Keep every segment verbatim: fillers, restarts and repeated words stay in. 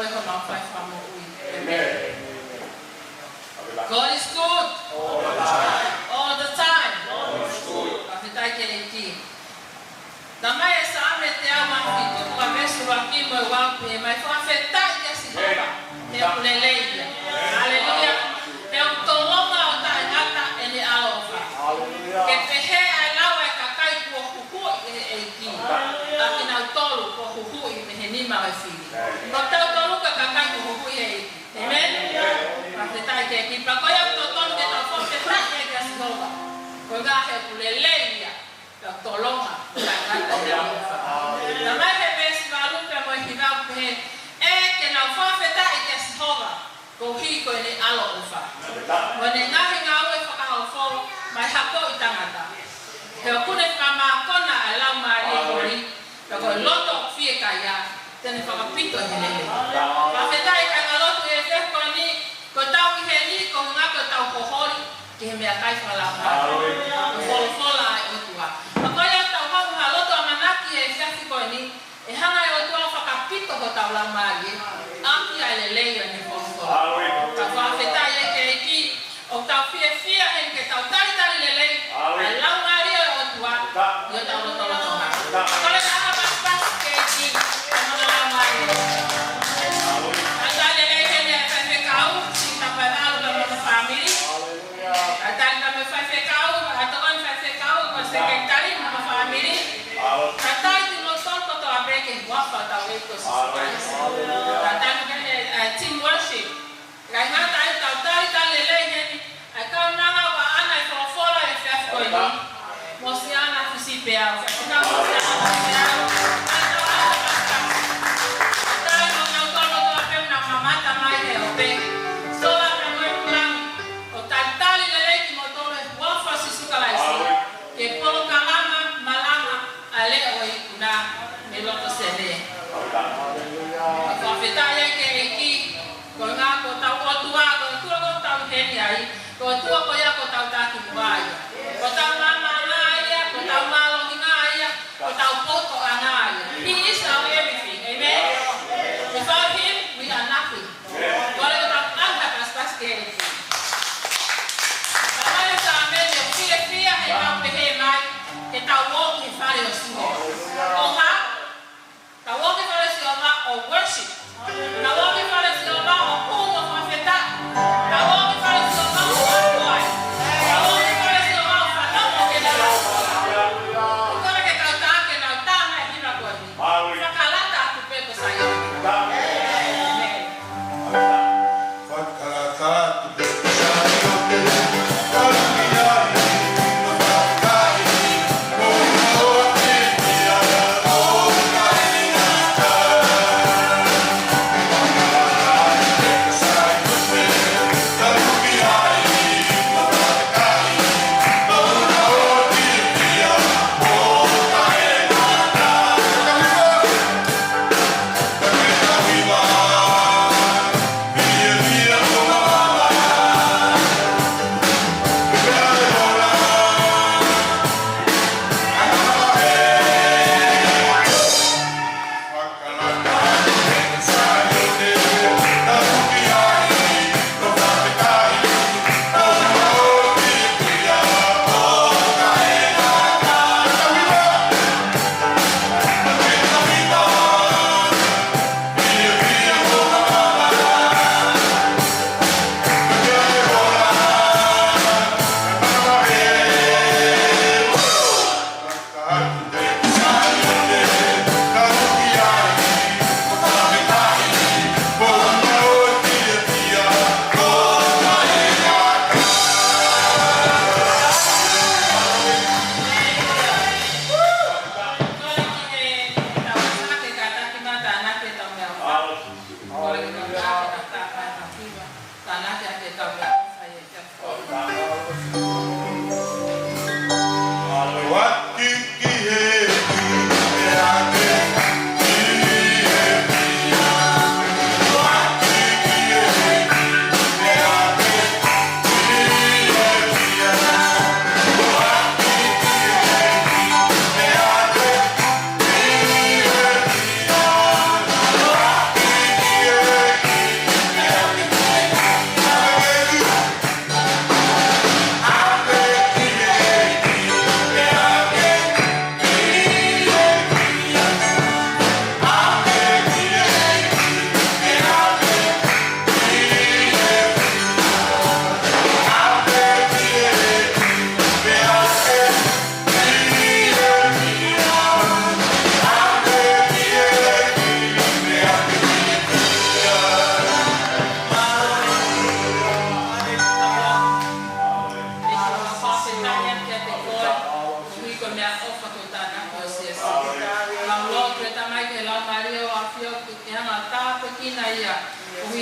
Ko e homau fai fakamoʻui. God is good. All the time. Fakafetaʻi ki he ʻEiki. Talamai ʻe Saame teau mā fitu, ko e veesi ʻuluaki mo e ua, pehē mai: Fakafetaʻi kia Sihova, he ʻoku lelei ia. Haleluia. He ʻoku tolonga ʻo taʻengata ʻene ʻaloʻofa. Ke pehē ʻa e lau ʻa e kakai kuo huhuʻi ʻe he ʻEiki, ʻa kinautolu kuo huhuʻi mei he nima ʻo e fili. Ko tautolu ko e kakai kuo huhuʻi ʻe he ʻEiki. ʻĒmeni. Fakafetaʻi ki he ʻEiki. Pea ko ia ʻoku totonu ke tau fakafetaʻi ai kia Sihova, koeʻuhi he ʻoku lelei ia, pea tolonga ʻo taʻengata ʻene ʻaloʻofa. Talamai he veesi valu pea mo e hiva, pehē: ʻE, ke nau fakafetaʻi kia Sihova, koeʻuhi ko ʻene ʻaloʻofa, mo ʻene ngaahi ngāue fakaofo maʻa e hako ʻo e tangata. He ʻoku ne fakamākona ʻa e laumālie holi, pea ko e loto fiekaia te ne fakapito ʻi he lelei. Fakafetaʻi, kāinga lotu, he efiafi ko eni, ko ʻetau ʻi heni koeʻuhi ko ʻetau hoholi ki he meʻakai fakalaumālie, ko e folofola ʻa e ʻOtua. Pea ko ia ʻoku tau haʻu ʻo lotu ʻamanaki he efiafi ko eni, ʻe hanga ʻe he ʻOtua ʻo fakapito hotau laumālie ʻaki ʻa e lelei ʻo ʻene folofola. Ka fakafetaʻi ki he ʻEiki, ʻoku tau fiefia heni ke tau talitali lelei ʻa e laumālie ʻo e ʻOtua ʻi hotau lotolotonga. Kole ʻa e pasipasi ki he ʻEiki, ʻa e mana laumālie. Talitali lelei heni ʻa e faifekau, Sita Paevalu pea mo e fāmili. Talitali pea mo e faifekau, ʻa e tokoni faifekau, mo e sekelitali mo e fāmili. Talitali kimoutolu kotoa pē ki he huafa ʻo hotau ʻEiki ko Sīsū Kalaisi. Talitali pē, ʻa e team worship. Kāinga, talitali, talitali lelei heni ʻa e kaunanga ʻoku ʻaʻana e folofola he efiafi ko eni. Mosiana Fisipeau, Faifekau Mosiana Fisipeau. Talitali mo kimoutolu kotoa pē naʻa mou mamata mai he ope. Sola pea mo e pulangi. ʻO talitali lelei kimoutolu he huafa ʻo Sīsū Kalaisi ki he polokalama malanga ʻa e leʻo ʻo e ikuna mei loto Senē. Fakafetaʻi ki he ʻEiki, koeʻuhi ko hotau ʻOtua, ko e ʻOtua ʻoku tau ʻi heni ai, ko e ʻOtua ko ia ʻoku tau taki muʻa ai. Ko hotau maama ia, ko hotau mālohi ia, ko hotau poto ia. He is our everything. Amen. Without him, we are nothing. Kole ke tau ʻaʻana e pasipasi ki he ʻEiki. Talamai ʻe Saame, ʻoku fiefia he ʻoku pehē mai ke tau ō ki he fale ʻo Sihova. ʻO hā? Tau ō ki he fale ʻo Sihova ʻo worship. Tau ō ki he fale ʻo Sihova ʻo kumi ʻo fakafetaʻi. Tau ō ki he fale ʻo Sihova ʻo ako ai.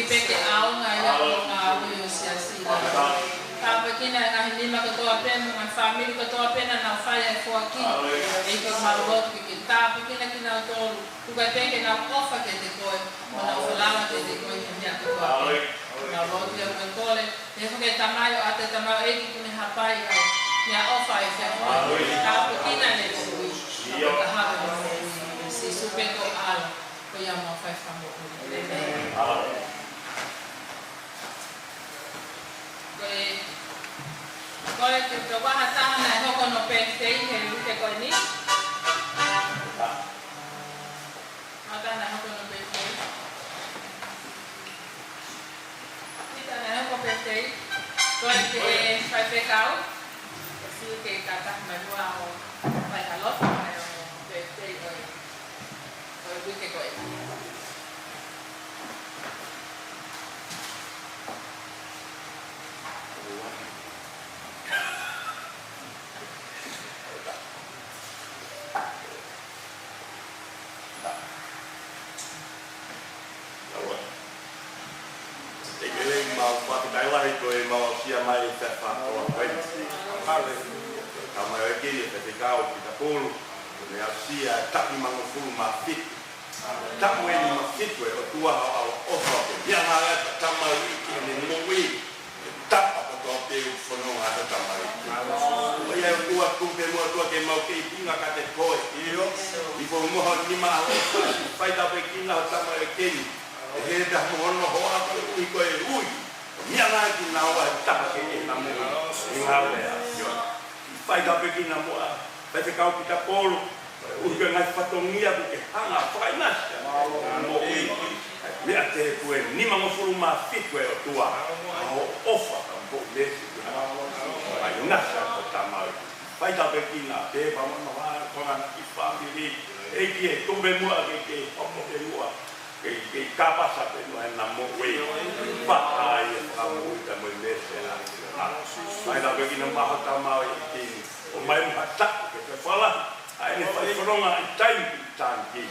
Pea ke ʻaonga ʻi he ngāue ʻo e siasi. Tāpuekina e ngaahi nima kotoa pē mo e ngaahi fāmili kotoa pē naʻa nau fai e foaki. ʻEiki, ʻoku mau lotu ke ke tāpuekina kinautolu. Tuku ai pē ke nau ʻofa kiate koe, mo nau falala kiate koe ʻi he meʻa kotoa pē. Mau lotu ia mo e kole, he ko e tamai ʻo ʻAtete, tamai ʻEiki, ʻoku ne hapai ai, meʻaʻofa ʻa e efiafi ni. Tāpuekina ʻene moʻui. Ka hake mo e moʻui. Sīsū pē ko e ʻAlo, ko ia homau Fakamoʻui. ʻĒmeni. Ko e, ko e, ko e, ko e ʻaho ʻe taha naʻe hoko hono pētitei he uike ko eni. ʻAho ʻe taha naʻe hoko hono pētitei. Pita naʻe hoko pētitei. Ko e ke faifekau. Ko e siʻi ke kātaki mai muʻa ʻo fai ha lotu, ʻa e ʻo pētitei ko e. Ko e uike ko ē. ʻE kele mau fakatailahi ko e mau aʻusia mai e fakahoa ko eni. Haleluia. Ka mai ʻo e kele faifekau Pita Pulu, ko e aʻusia taʻu nimangofulu mā fitu. Taʻu eni mā fitu ʻe ʻOtua ʻa e ʻofa ke mea ngā ʻa e tamaiki ʻene moʻui. Tapa kotoa pē ʻoku fononga ʻa e tamaiki. ʻOiauē ʻOtua, tuku pē muʻa ʻOtua ke mau kei hinga kiate koe. ʻIo. ʻI he foʻi moho nima ʻa e ʻofa, fai tāpuekina ho tamaiki ni. ʻE he ta mo hono hoa koeʻuhi ko e ui. Mea ngā kinaua he tapa ke ʻi he namu. ʻI ngāue ʻa Siona. Fai tāpuekina muʻa. Faifekau Pita Pulu. ʻUhi ko e ngaahi fatongia ʻoku ke hanga fakaʻinasi. Mo ui. Meʻa te pue nimangofulu mā fitu ʻe ʻOtua. ʻA hoʻo ʻofa ka mo e meesi. Fakaʻinasi ʻa e tamaiki. Fai tāpuekina pē pea mo hono hoa ko e ngaahi fāmili. ʻEiki ē, tuku pē muʻa ke ke hoko pē muʻa. Ke, ke kāpasa pē muʻa ʻena moʻui. Pea ʻai e fakamoʻui pea mo e meesi. Fai tāpuekina muʻa ho tamaiki ni. ʻOmai muʻa ha taʻu ke ke fala. ʻA ʻene fai fononga ʻi taimi ki taimi.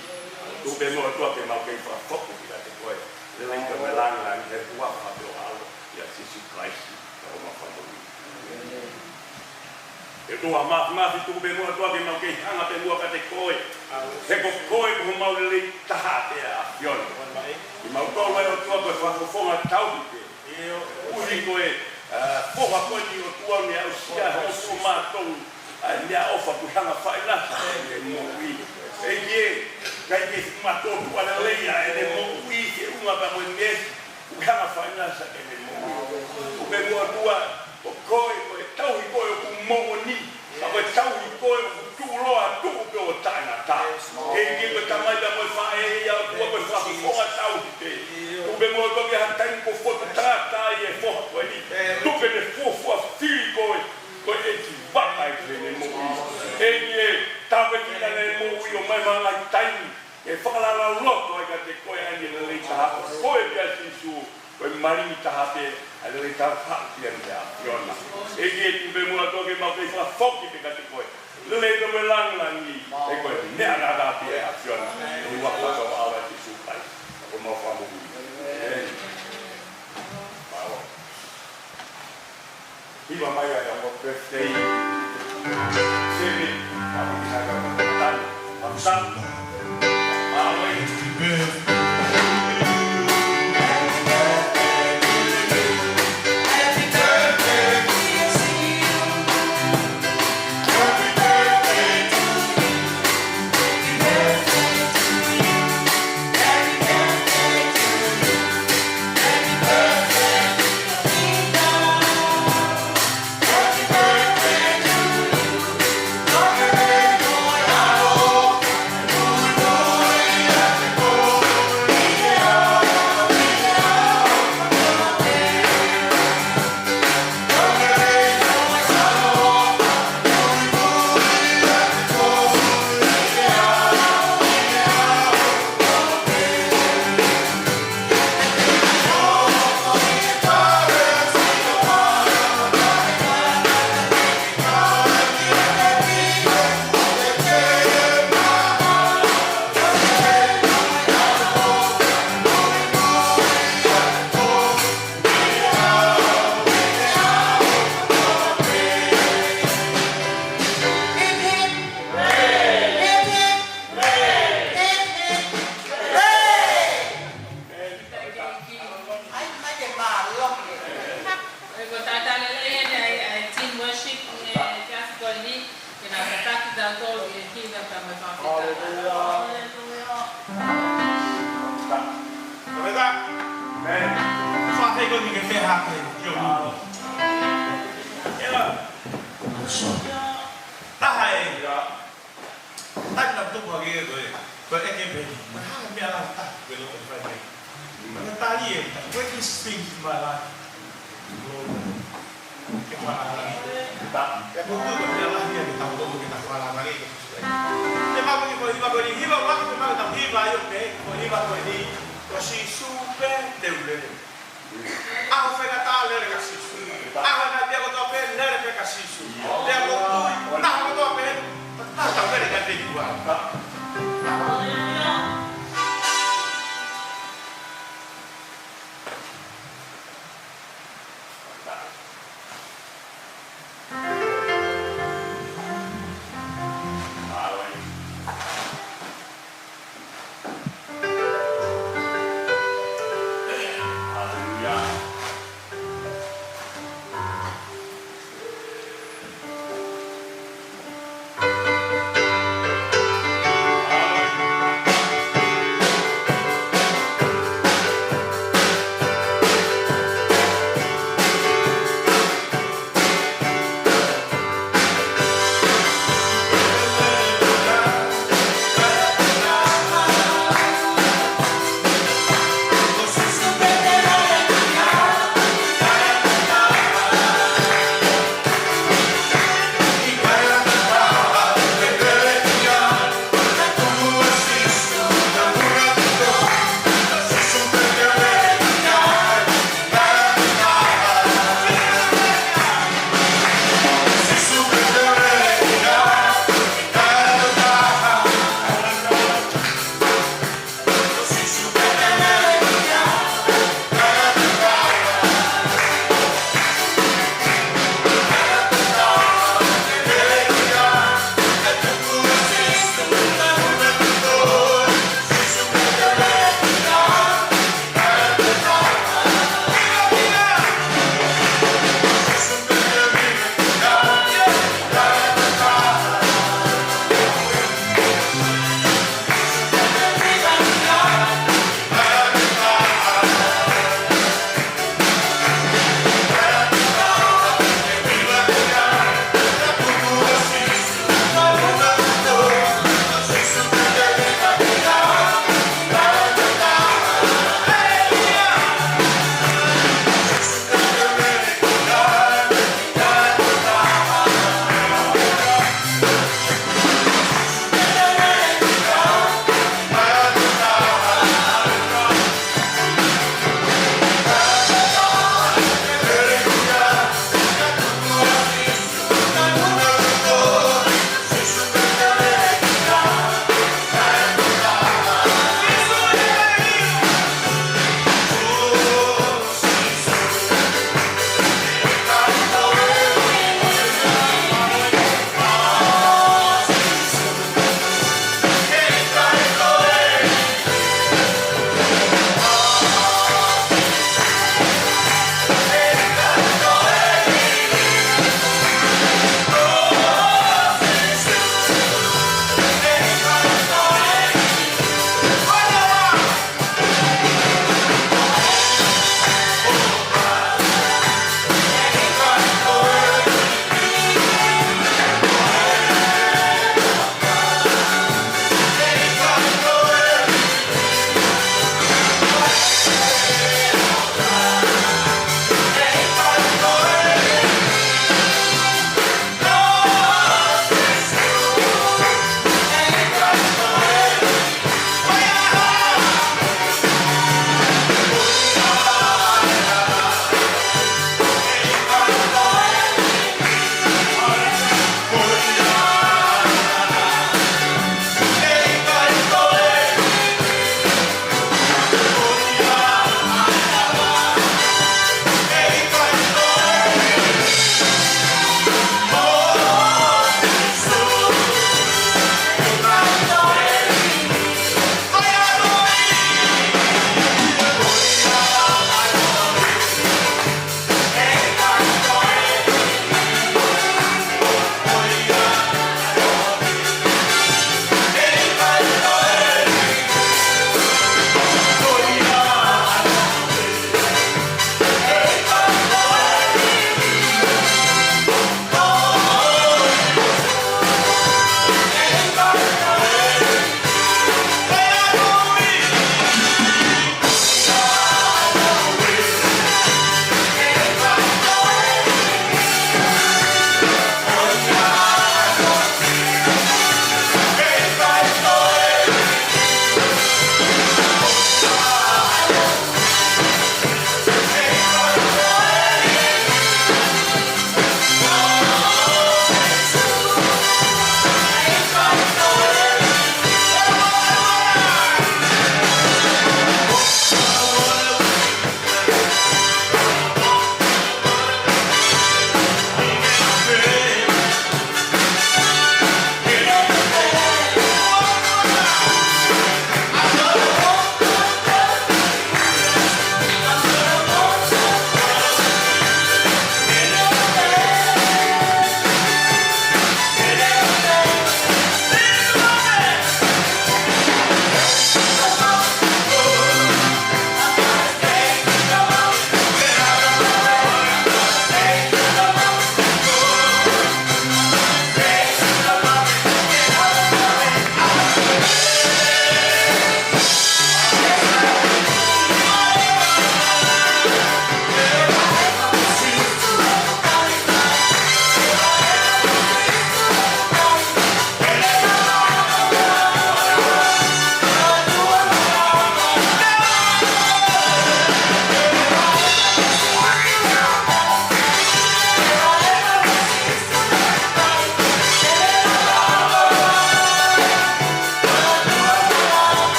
Tuku pē muʻa ʻOtua ke mau kei fakafoki kiate koe. Lelei pea mo e langilangi he huafa pē ʻo ho ʻAlo, ʻia Sīsū Kalaisi, ko homau Fakamoʻui. ʻE ʻOtua Māfimafi, tuku pē muʻa ʻOtua ke mau kei hanga pē muʻa kiate koe. He ko koe ko homau lelei taha pē ʻa ʻAfiona. ʻI mautolu ʻe ʻOtua ko e fakafofonga tauhi pē. ʻUhi ko e, ā, foha ko eni ʻOtua ne aʻusia hongofulu mā tolu, ʻa e meʻaʻofa ʻoku hanga fakaʻinasi ʻene moʻui. ʻEiki ē, ʻikai ke mātuʻaki lelei ʻa ʻene moʻui ke unga pea mo e meesi, ʻoku hanga fakaʻinasi ʻene moʻui. Tuku pē muʻa ʻOtua, ko koe, ko e tauhi ko ē ʻoku moʻoni. Ka ko e tauhi ko ē ʻoku tuʻuloa, tuʻu pē ʻo taʻengata. ʻEiki ko e tamai pea mo e faʻē ia ʻOtua ko e fakafofonga tauhi pē. Tuku pē muʻa ʻOtua ke ʻi ai ha taimi kuo fotu tangata ai e foha ko eni. Tuku ke ne fuofua fili koe, ko e ʻEiki vaka ʻi heʻene moʻui. ʻEiki ē, tāpuekina ʻene moʻui ʻomai muʻa ha taimi ke fakalaulauloto ai kiate koe ʻa ʻene lelei taha ko koe pē ʻa Sīsū. Ko e malingi taha pē, ʻa e lelei taha pē ʻa e ʻAfiona. ʻEiki ē, tuku pē muʻa ʻOtua ke mau kei fakafoki pē kiate koe. Lelei pea mo e langilangi, ʻe koe meʻa ngata pē ʻa e ʻAfiona. ʻI he huafa ʻo ho ʻAlo ʻa Sīsū Kalaisi, ko homau Fakamoʻui. ʻĒmeni. Mālō. Hiva mai ʻa e ongo birthday. Semi, happy birthday. Happy birthday. Ko ni ke meʻa hake ki ʻolunga. Ia. Taha e, taimi naʻa tupu hake ko e, ko e ʻeke pē, ko e hā e meʻa lahi taha ʻoku ke loto ke fai? Ko e tali ē, what is thing in my life? Ke fālangi. Ke tuku ko e meʻa lahi ia ke tau loto ke tau fālangi. Te mako ni ko e hiva ko eni, hiva mako ni, mako tau hiva ʻio pē, ko e hiva ko eni, ko Sīsū pē te u lele. ʻAho faingataʻa lele kia Sīsū. ʻAho naʻe pea kotoa pē lele pē kia Sīsū. Pea ko tui, taha kotoa pē, taha kotoa pē lele kia te i kua.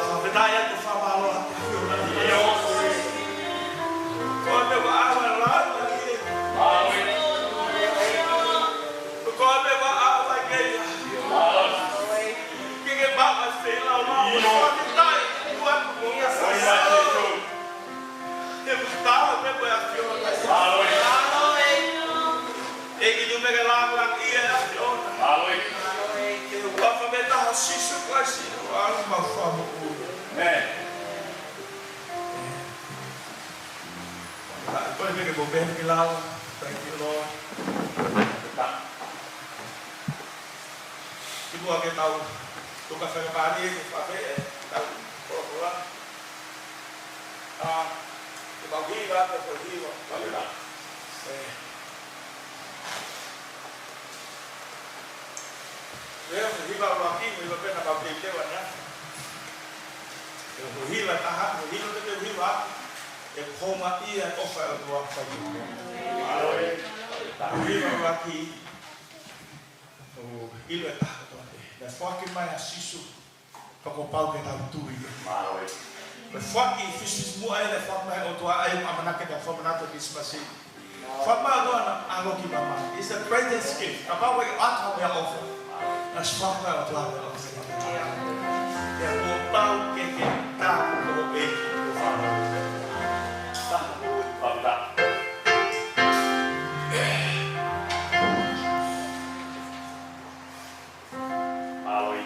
Fakafetaʻi atu, fakamālō atu. Ko e meʻa ʻoku ʻaonga lau ʻa e. Ko e meʻa ʻoku ʻaonga ke ia. Ke ke maʻu ʻa e feilaulau. Fakafetaʻi atu. Te u tau te koe ʻAfiona. ʻEiki, tuku ke lāngilangiʻia ʻa e ʻAfiona. Ke u fakamālō atu Sīsū Kalaisi, ʻa e mau Fakamoʻui. ʻĒmeni. Ko e meʻa ke mou pehē ki lalo. Thank you, Lord. Kimuʻa ke tau tuku ʻa e fakapālangi, ke fakafe e tau kolokola. ʻA, ke mau hiva, ke mau hiva. Fakapālangi. ʻE. Leo, hiva ʻuluaki, hiva pē naʻa mau teuteu ʻanenai. ʻE, ko e hiva ʻe taha, ko e hiva pē te u hiva. ʻE, ko e meʻa ia ʻoku fai ʻe he ʻOtua ki he. Hiva ʻuluaki. ʻO ʻilo ʻe taha kotoa pē. Naʻe foaki mai ʻa Sīsū. Pea kuo pau ke tau tui. Mālō. Ko e foaki fisifisimuʻa ia naʻe foaki mai ʻe he ʻOtua, ʻa ia ʻoku ʻamanaki ke fakamanatu Kilisimasi. Foaki mai ʻe he ʻOtua ʻa e ʻAlo ki māmani. It's the greatest gift. Kapau ʻe ʻatā ʻa e ʻofa. Naʻe foaki mai ʻe he ʻOtua ʻa e ʻofa. Pea kuo pau ke ke tau ko e ʻEiki. Tau ko e ʻEiki. Mālō.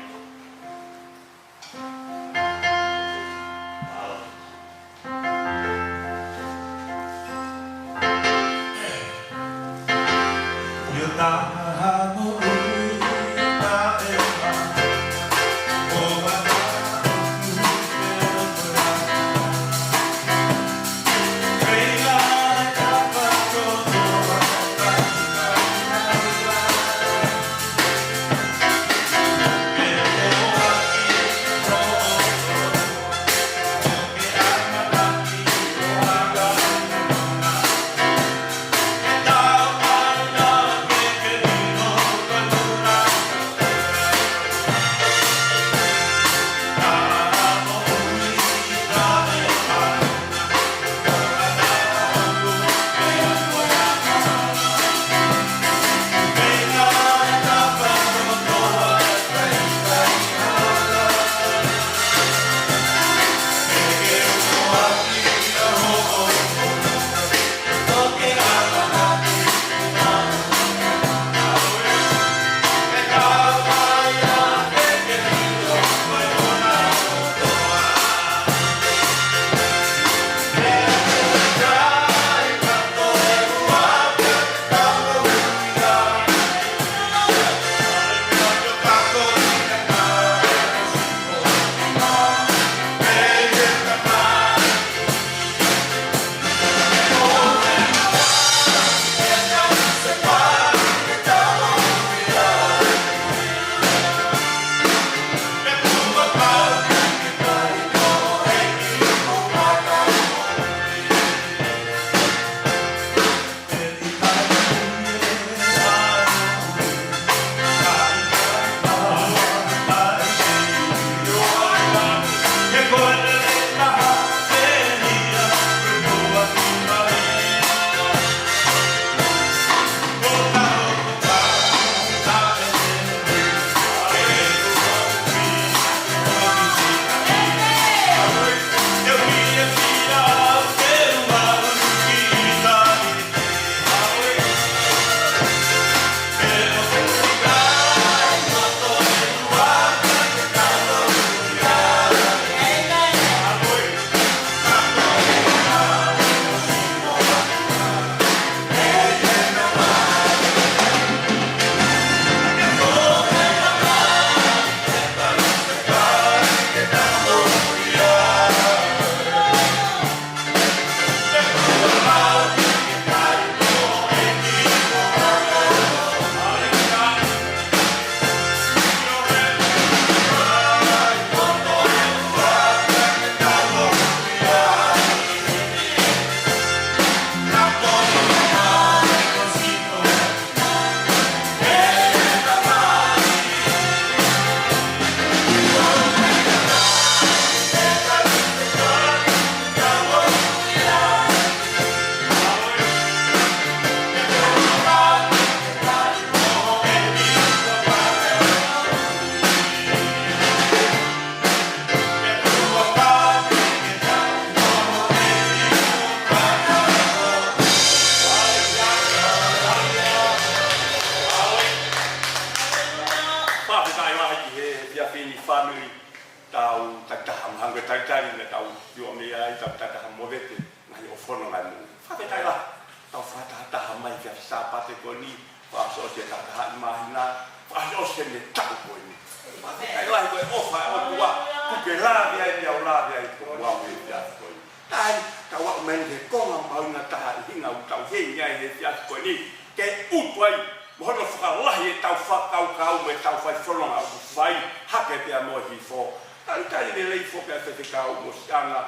Naʻa tau sio mei ai, tau tataki mo vete, ngaahi ʻofa ʻo e ngaahi moʻui. Fakafetaʻi lahi, tau fakatahataha mai ki he Sāpate ko eni, fakaʻosiʻosi e tahatahaʻi māhina, fakaʻosiʻosi eni e taʻu ko eni. Fakafetaʻi lahi ko e ʻofa ʻa e ʻOtua, kuo ke lave ai, ʻo lave ai, ko e ʻofa ʻa e ʻOtua ko eni. Taimi, tau aʻu mai ki he konga mahuʻinga taha ʻi he ʻuhinga ʻoku tau ʻi heni ai he efiafi ko eni, ke ʻutu ai, mo hono fakalahi ʻetau fakakaukau mo ʻetau fai fononga ʻoku fai hake pea mo e hifo. Talitali lelei foki ʻa e faifekau Mosiana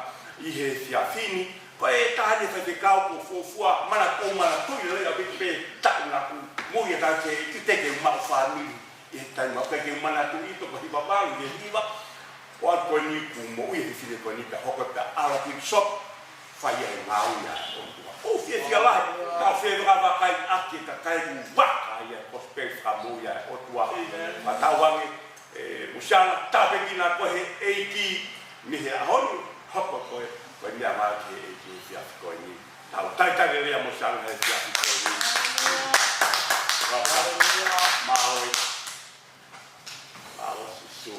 ʻi he efiafi ni. Ko e taha eni e faifekau ʻoku fuofua, mana kou manatuʻi lelei ʻaupito pē taʻu naʻa ku moʻui ai, ka ke ʻi te ke maʻu fāmili ʻi he taimi ʻoku ʻikai ke u manatuʻi, toko hiva valu, ʻi he hiva. ʻO aʻu ko eni kuo moʻui e fefine ko eni pea hoko pē ʻa e ʻAlo ki he Pisope, fai ʻa e ngāue ʻa e ʻOtua. ʻOku ou fiefia lahi, tau fie vakavakaiʻaki e kakai ʻoku vaka ai e kosipeli fakamoʻui ʻa e ʻOtua. Fakatauange, ē, Mosiana, tāpuekina koe ʻe he ʻEiki mei he ʻaho ni, hoko koe ko e meʻa mai ki he ʻEiki he efiafi ko eni. Tau talitali lelei ʻa Mosiana he efiafi ko eni. Mālō. Mālō Sīsū.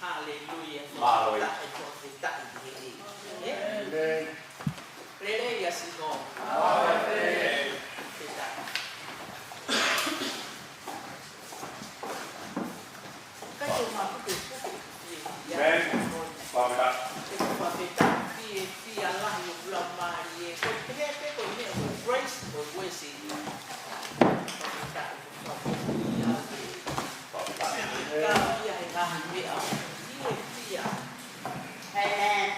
Haleluia. Mālō. Fakafetaʻi, fakafetaʻi ki he ʻEiki. ʻĒmeni. Lelei ʻa Sihova. Fakafetaʻi. Kai o ma puke puke. ʻĒmeni. Fakafetaʻi. Ke fakafetaʻi, fiefia lahi ʻoku lau mālie. Ko e pehē pē ko e meʻa ko e praise, ko e worship. Fakafetaʻi, fakafetaʻi. Ka ia he ngaahi meʻa. Fiefia. Amen.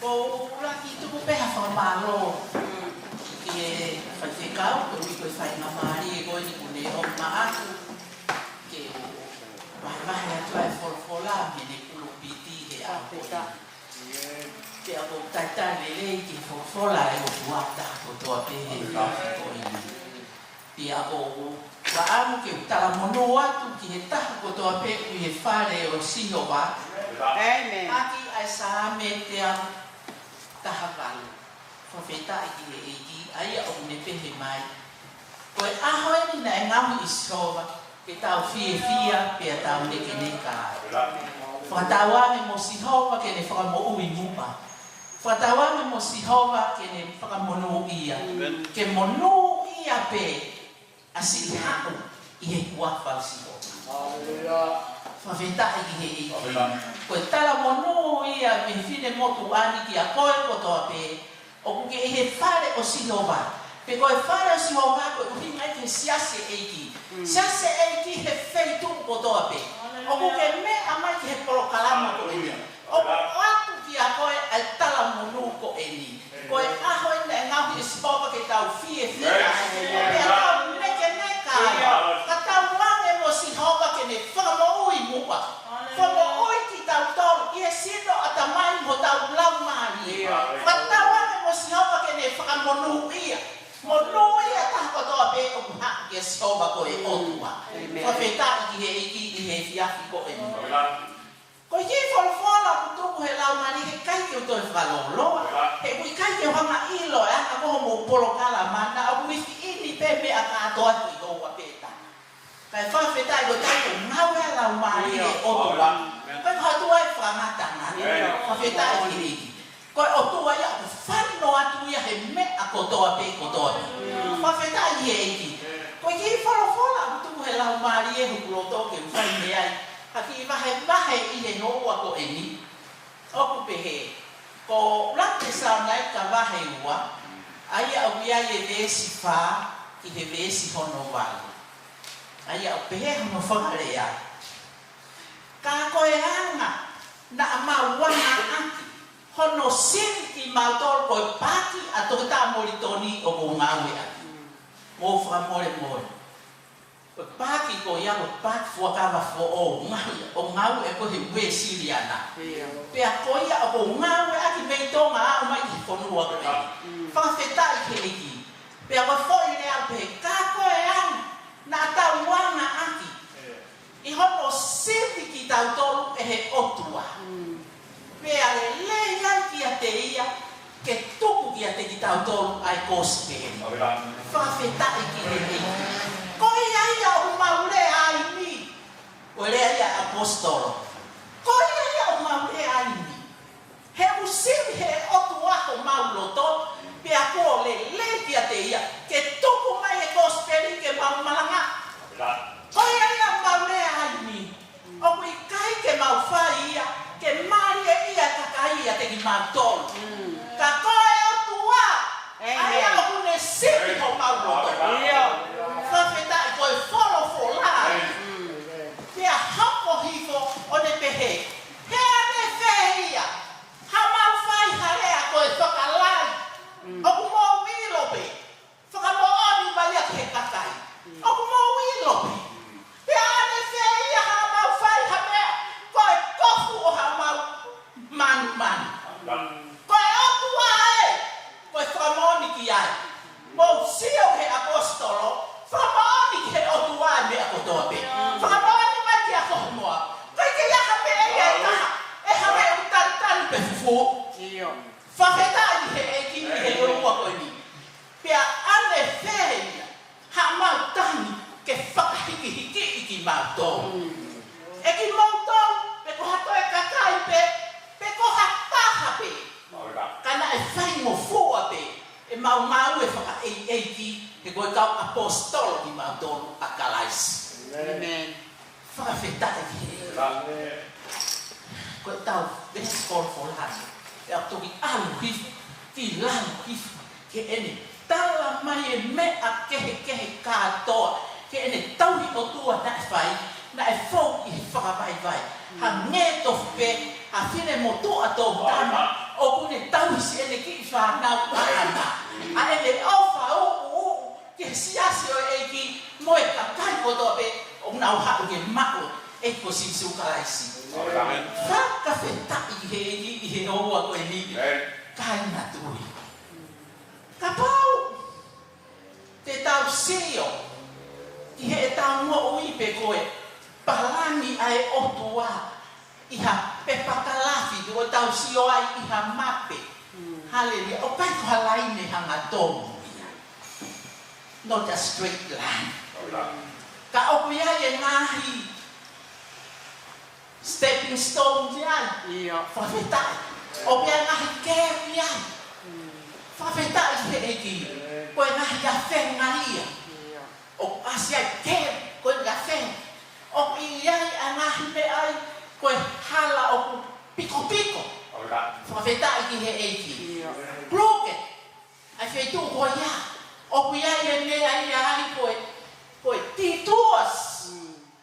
Ko ʻeku lava ke tuku pē ha fakamālō ki he faifekau, ko e ʻuhi ko e faingamālie ko eni kuo ne ʻomai maʻaku ke vahevahe atu ʻa e folofola mei heʻene pulupiti he ʻaho ko eni. Pea ʻoku ou talitali lelei ki he folofola ʻa e ʻOtua ʻa e kotoa pē he efiafi ko eni. Pea ʻoku ou fakaʻamu ke u talamonū atu ki he taha kotoa pē ʻi he fale ʻo Sihova. ʻĒmeni. ʻAki ʻa e Saame teau taha valu. Fakafetaʻi ki he ʻEiki, ʻa ia ʻoku ne pehē mai: Ko e ʻaho eni naʻe ngaohi ʻe Sihova, ke tau fiefia pea tau nekeneka ai. Fakatauange mo Sihova ke ne fakamoʻui muʻa. Fakatauange mo Sihova ke ne fakamonūʻia. ʻĒmeni. Ke monūʻia pē ʻa siʻi haʻu ʻi he huafa ʻo Sihova. Haleluia. Fakafetaʻi ki he ʻEiki. Haleluia. Ko e talamonū ia mei he finemotuʻa ni kiate koe kotoa pē ʻoku ke ʻi he fale ʻo Sihova. Pe ko e fale ʻo Sihova ko e ʻuhinga ia ki he siasi ʻo e ʻEiki. Mm. Siasi ʻo e ʻEiki he feituʻu kotoa pē. Haleluia. ʻOku ke meʻa mai ki he polokalama ko eni. Haleluia. ʻOku ʻoatu kiate koe ʻa e talamonū ko eni. Ko e ʻaho eni naʻe ngaohi ʻe Sihova ke tau fiefia ai. Pea tau nekeneka ai. Fakatauange mo Sihova ke ne fakamoʻui muʻa. Fakamoʻui kitautolu ʻi he sino, ʻatamai mo hotau laumālie. Fakatauange mo Sihova ke ne fakamonūʻia. Monūʻia taha kotoa pē ʻoku haʻu kia Sihova ko e ʻOtua. ʻĒmeni. Fakafetaʻi ki he ʻEiki ʻi he efiafi ko eni. Ko e kiʻi folofola ʻoku tuku he laumālie, heʻikai ke u toe fakalōloa. He ʻoku ʻikai ke u hanga ʻo ʻilo ʻe au ko hoʻomou polokalama na ʻoku ʻi fē ʻeni pē meʻa kātoa ki houa pē taha. Kae fakafetaʻi ko e taimi ʻoku ngāue ai e laumālie ʻo e ʻOtua. Ko e kātoa e fakamatanga. Fakafetaʻi ki he ʻEiki. Ko e ʻOtua ia ʻoku fanongo atu ia he meʻa kotoa pē kotoa pē. Fakafetaʻi ki he ʻEiki. Ko e kiʻi folofola ʻoku tuku he laumālie ʻi hoku loto ke u fai mei ai ha kiʻi vahevahe ʻi he houa ko eni. ʻOku pehē, ko ʻUluaki Tesalonaika vahe ua, ʻa ia ʻoku ʻi ai e veesi fā ki he veesi hono valu. ʻA ia ʻoku pehē hono fakalea: Ka ko e anga naʻa mau anga ʻaki hono sivi kimautolu ko e paaki ʻa Toketā Molitoni ʻoku ou ngāue ʻaki. Mou fakamolemole. Ko e paaki ko ia ko e paaki fuakava foʻou, ngaahi, ʻo ngāue ko ē he Uēsiliana. Pea ko ia ʻoku ou ngāue ʻaki mei Tonga ʻo aʻu mai ki he fonua ko eni. Fakafetaʻi ki he ʻEiki. Pea ko e foʻi lea pē, ka ko e anga naʻa tau anga ʻaki ʻi hono sivi kitautolu ʻe he ʻOtua. Pea lelei ai kiate ia ke tuku kia tautolu ʻa e kosipeli. Fakafetaʻi ki he ʻEiki. Ko ia ia ʻoku mau lea ai ni. Ko e lea ia ʻa e ʻaposetolo. Ko ia ia ʻoku mau lea ai ni. He ʻoku sivi he ʻOtua homau loto, pea kuo lelei kiate ia ke tuku mai e kosipeli ke mau malanga. Ko ia ia ʻoku mau lea ai ni. ʻOku ʻikai ke mau fai ia ke mālieʻia e kakai ʻiate kimautolu. Ka ko e ʻOtua, ʻa ia ʻoku ne sivi homau loto. Fakafetaʻi, ko e folofola. Pea hoko hifo ʻo ne pehē, he ʻanefē ia haʻamau fai ha lea ko e fakalai? ʻOku mou ʻilo pē, fakamoʻoni mai ia ki he kakai. ʻOku mou ʻilo pē. Pea ʻanefē ia haʻamau fai ha meʻa ko e kofu ʻo haʻamau manumanu? Ko e ʻOtua ē, ko e fakamoʻoni ki ai. Mou sio he ʻaposetolo, fakamoʻoni ki he ʻOtua e meʻa kotoa pē. Fakamoʻoni mai kia Kohomoa. ʻIkai ke ʻi ai ha meʻa ia ʻe taha ʻe hangē ʻoku tanitani pe fufū. Fakafetaʻi he ʻEiki ʻi he houa ko eni. Pea ʻanefē ia haʻamau tangi ke fakahikihikiʻi kimautolu? ʻE kimoutolu, pe ko ha toe kakai pē, pe ko ha taha pē, ka naʻe faingofua pē ʻemau ngāue fakaʻeiʻeiki, he ko e kau ʻaposetolo kimautolu ʻa Kalaisi. Fakafetaʻi ki he ʻEiki. Ko e tau veesi folofola ni, ʻe au toki ʻalu hifo ki lalo hifo, ke ʻene tala mai e meʻa kehekehe kātoa, ke ʻene tauhi ʻOtua naʻe fai, naʻe fou ʻi he fakavaivai. Hangē tofu pē ha fine motuʻa toʻutama ʻoku ne tauhi siʻene kiʻi fānau ʻaʻana. ʻA ʻene ʻofa uʻuuʻu ki he siasi ʻo e ʻEiki mo e kakai kotoa pē ʻoku nau haʻu ke maʻu e ʻEiki ko Sīsū Kalaisi. Fakafetaʻi ki he ʻEiki ʻi he houa ko eni. Kāinga tui, kapau te tau sio ki heʻetau moʻui pe ko e palani ʻa e ʻOtua ʻi ha pepa kalafi, ʻo tau sio ai ʻi ha mape. Haleluia. ʻOku ʻikai ko ha laine hangatonu ia. Not a straight line. Ka ʻoku ʻi ai e ngaahi stepping stone ki ai. Fakafetaʻi. ʻOku ʻi ai e ngaahi kē ki ai. Fakafetaʻi ki he ʻEiki. Ko e ngaahi afenga ia. ʻOku ʻasi ai kē, ko e afenga. ʻOku ʻi ai e ngaahi meʻa ai, ko e hala ʻoku pikopiko. Fakafetaʻi ki he ʻEiki. Crooked. ʻA e feituʻu ko ia, ʻoku ʻi ai e meʻa ia ai ko e, ko e detours.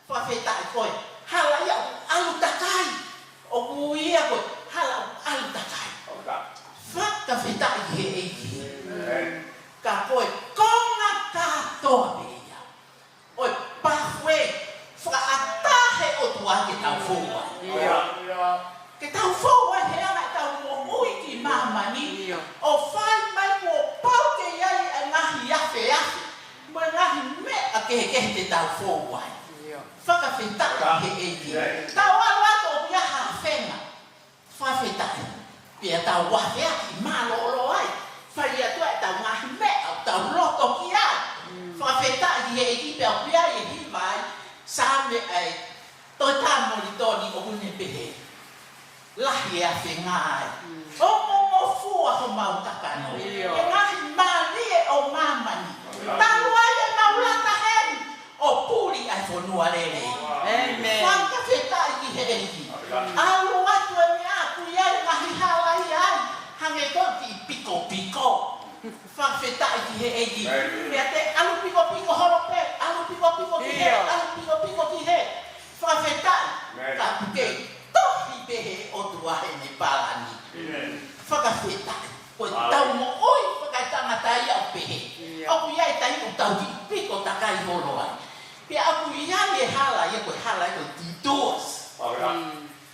Fakafetaʻi, ko e hala ia ʻoku ʻalu takai. ʻOku ʻi ai ko e hala ʻoku ʻalu takai. Fakafetaʻi ki he ʻEiki. Ka ko e konga kātoa pē ia ʻo e pathway fakaʻatā he ʻOtua ke tau fou ai. Ke tau fou ai he anga ʻetau moʻui ki māmani, ʻo fai mai kuo pau ke ʻi ai e ngaahi afeafe mo e ngaahi meʻa kehekehe te tau fou ai. Fakafetaʻi ki he ʻEiki. Tau ʻalu atu ʻo ʻi ai ha afenga. Fakafetaʻi. Pea tau afeafe mālōlō ai. Fai atu ʻetau ngaahi meʻa ʻoku tau loto ki ai. Fakafetaʻi ki he ʻEiki. Pea ʻoku ʻi ai e hiva ai, Saame ʻa e tohi tā Molitoni ʻoku ne pehē, lahi e afenga ai, ʻo mongofua homau kakano. He ngaahi mālie ʻo māmani, talu ai ʻemau lata heni ʻo puli ʻa e fonua lelei. Fakafetaʻi ki he ʻEiki. ʻAlu atu e meʻa ʻoku ʻi ai e ngaahi hala ia ai, hangē ko e kiʻi pikopiko. Fakafetaʻi ki he ʻEiki. Pea te ʻalu pikopiko holo pē, ʻalu pikopiko ki hē, ʻalu pikopiko ki hē. Fakafetaʻi. Ka ʻoku kei tohi pē he ʻOtua ʻene palani. Fakafetaʻi. Ko ʻetau moʻui fakaetangata ia ʻoku pehē. ʻOku ʻi ai e taimi ʻoku tau kiʻi piko takai holo ai. Pea ʻoku ʻi ai e hala ia, ko e hala ia ko e detours.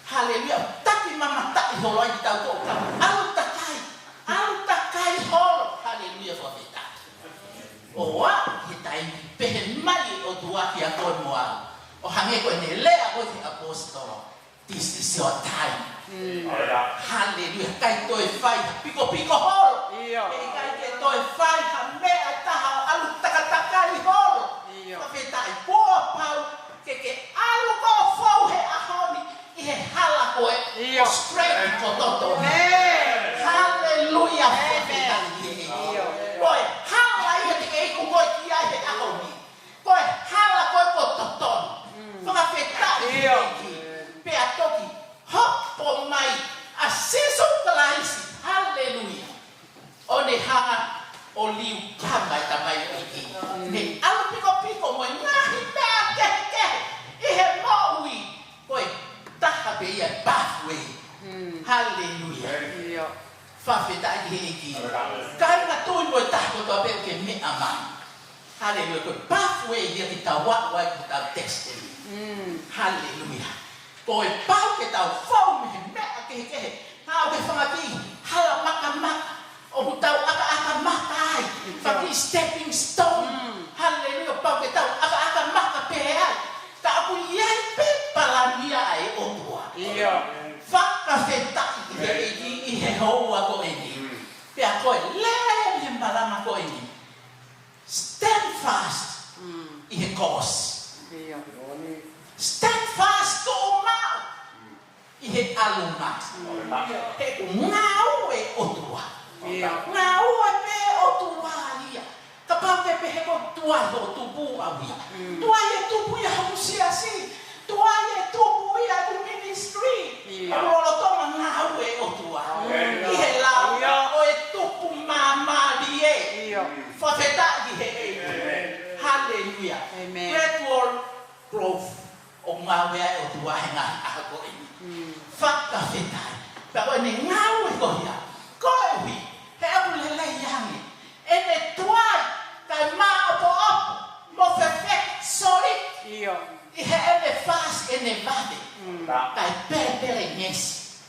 Haleluia. Taki mamataʻi holo ai kitautolu, ka ʻalu takai. ʻAlu takai holo. Haleluia, fakafetaʻi. ʻO aʻu ki he taimi pehē mai e ʻOtua kia koe mo au, ʻo hangē ko ʻene lea ko ē ki he ʻaposetolo, this is your time. Haleluia. ʻIkai toe fai ha pikopiko holo. He ʻikai ke hanga ʻo liu kama e tamaioʻeiki. Mm. Ne ʻalu pikopiko mo e ngaahi meʻa kehekehe ʻi he moʻui, ko e taha pē ia e pathway. Mm. Haleluia. ʻIo. Fakafetaʻi ki he ʻEiki. Kāinga, tui mo e taha kotoa pē ʻoku ke meʻa mai. Haleluia. Ko e pathway ia ke tau aʻu ai ki hotau destiny. Mm. Haleluia. Ko e pau ke tau fou mei he meʻa kehekehe. Naʻa ʻoku ke fanga kiʻi hala makamaka, ʻoku tau ʻakaʻakamaka ai. Fanga kiʻi stepping stone. Mm. Haleluia. Pau ke tau ʻakaʻakamaka pē ai. Ka ʻoku ʻi ai pē palani ia ʻa e ʻOtua. ʻIo. Fakafetaʻi ki he ʻEiki ʻi he houa ko eni. Mm. Pea ko e lea ia ʻi he malanga ko eni. Stand fast. Mm. ʻI he course. ʻIo. Stand fast, tuʻu maʻu ʻi he ʻalunga. Mm. He ʻoku ngāue ʻOtua. ʻIo. Ngāue pē ʻOtua ia. Kapau te ke pehē ko e tuai hoʻo tupu au ia. Mm. Tuai e tupu ia hoku siasi. Tuai e tupu ia hoku ministry. ʻIo. He ʻoku lolotonga ngāue ʻOtua. ʻIo. ʻI he lau ʻo e tupu māmālie. ʻIo. Fakafetaʻi ki he ʻEiki. ʻĒmeni. Haleluia. ʻĒmeni. Gradual growth ʻoku ngāue ai e ʻOtua he ngaahi ʻaho ko eni. Mm. Fakafetaʻi. Pea ko ʻene ngāue ko ia, koeʻuhi he ʻoku lelei ange ʻene tuai, kae māʻopoʻopo mo fefeka, solid. ʻIo. ʻI heʻene fast, ʻene vave. Mm. Kae pelepelengesi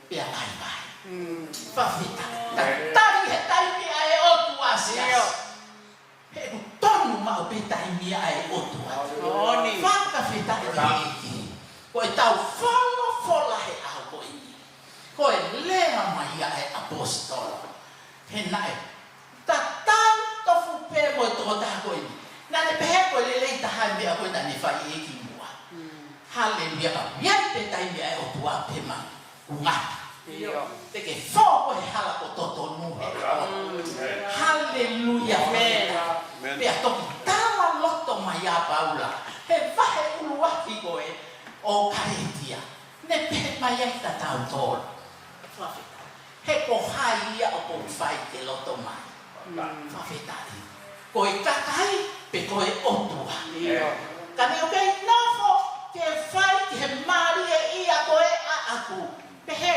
pea vaivai. Mm. Fakafetaʻi. Tatali he taimi ʻa e ʻOtua, siasi. ʻIo. He ʻoku tonu maʻu pē taimi ʻa e ʻOtua. Moʻoni. Fakafetaʻi ki he ʻEiki. Ko ʻetau folofola he ʻaho ko eni, ko e lea mai ia ʻa e ʻaposetolo. He naʻe tatau tofu pē mo e tokotaha ko eni. Naʻa ne pehē ko e lelei taha e meʻa ko ē naʻa ne fai ʻi he kimuʻa. Mm. Haleluia, ka ʻoku ʻi ai pē taimi ʻa e ʻOtua pē mai. Unga. ʻIo. Te ke fou ko e hala ko totonu he ʻaho. Mm. Haleluia. ʻĒmeni. Pea toki tala loto mai ʻa Paula he vahe ʻuluaki ko ē ʻo Kalētia. Ne pehē mai ai kia tautolu. Fakafetaʻi. He ko hai ia ʻoku ou fai ke loto mai? Mm. Fakafetaʻi. Ko e kakai pe ko e ʻOtua? ʻIo. Ka ne u kei nofo ke fai ki he mālie ia ko ē ʻaʻaku, pehē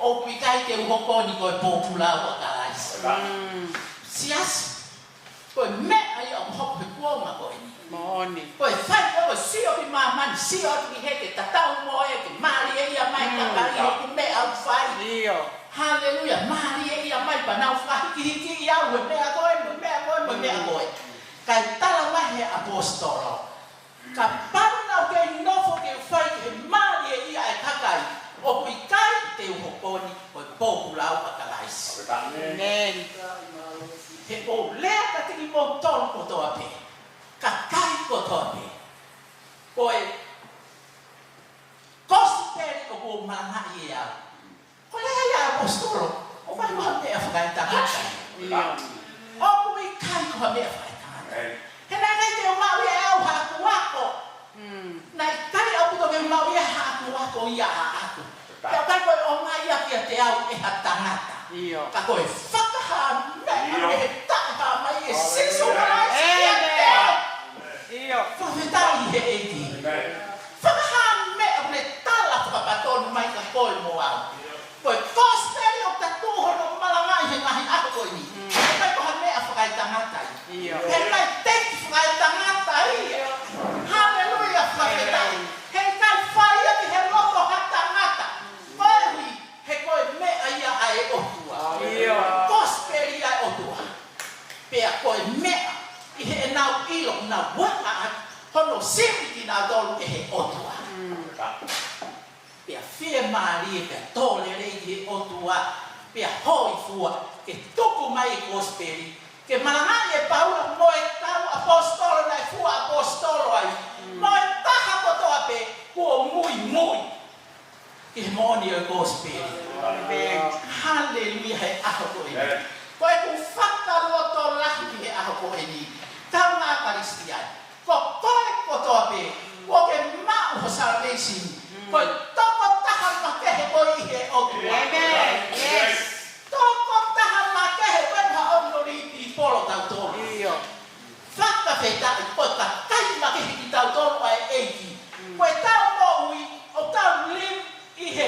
ʻoku ʻikai te u hoko ni ko e pōpula ʻa Kalaisi. Mm. Siasi. Ko e meʻa ia ʻoku hoko he kuonga ko eni. Moʻoni. Ko e fai ko e sio ki māmani, sio atu ki hē ke tatau mo ē, ke mālie ia mai. Mm. Kakai hoku meʻa ʻoku fai. ʻIo. Haleluia, mālie ia mai pea nau fakahikihiki au he meʻa ko ē, mo e meʻa ko ē, mo e meʻa ko ē. Mm. Kae tala mai he ʻaposetolo. Kapau naʻa ku kei nofo ke fai ki he mālie ia ʻa e kakai, ʻoku ʻikai te u hoko ni ko e pōpula au ʻa Kalaisi. ʻĒmeni. He ʻoku ou lea kiate kimoutolu kotoa pē, kakai kotoa pē. Ko e kosipeli ʻoku ou malangaʻi ʻe au. Ko e lea ia ʻa e ʻaposetolo, ʻoku ʻikai ko ha meʻa fakaetangata. ʻIo. ʻOku ʻikai ko ha meʻa fakaetangata. He naʻe ʻikai te u maʻu ia ʻe au haʻaku ako. Mm. Naʻe ʻikai ʻaupito ke u maʻu ia haʻaku ako ia ʻaʻaku. Pea ʻikai ko e ʻomai ia kiate au ʻe ha tangata. ʻIo. Ka ko e fakahā meʻa mei he taʻehāmai ʻe Sīsū Kalaisi kiate au. ʻIo. Fakafetaʻi he ʻEiki. Fakahā meʻa ʻoku ne tala fakapatonu mai kia koe mo au. Ko e kosipeli ʻoku tau tuʻu hono malangaʻi he ngaahi ʻaho ko eni. Mm. He ʻikai ko ha meʻa fakaetangata ia. ʻIo. He ʻikai text fakaetangata ia. Haleluia, fakafetaʻi. He ʻikai fai ia ki he loto ha tangata. Koeʻuhi he ko e meʻa ia ʻa e ʻOtua. ʻIo. Kosipeli ʻa e ʻOtua. Pea ko e meʻa ʻi heʻenau ʻilo, nau aka atu hono sio kinautolu ki he ʻOtua. Mm. Pea fiemālie, pea tō lelei ki he ʻOtua, pea hōifua ke tuku mai e kosipeli, ke malangaʻi ʻe Paula mo e kau ʻaposetolo naʻe fua ʻaposetolo ai, mm, mo e taha kotoa pē kuo muimui ki he moʻoni ʻo e kosipeli. ʻĒmeni. Haleluia, he ʻaho ko eni. ʻĒmeni. Ko ʻeku fakalotolahi ki he ʻaho ko eni, kaungā Kalisitiane, ko koe kotoa pē kuo ke maʻu ho salvation, ko e tokotaha makehe koe ʻi he ʻOtua. ʻĒmeni. Yes. Tokotaha makehe koe, mo ha Pea taʻe ko e kakai makehe kitautolu ʻa e ʻEiki. Ko ʻetau moʻui, ʻoku tau live ʻi he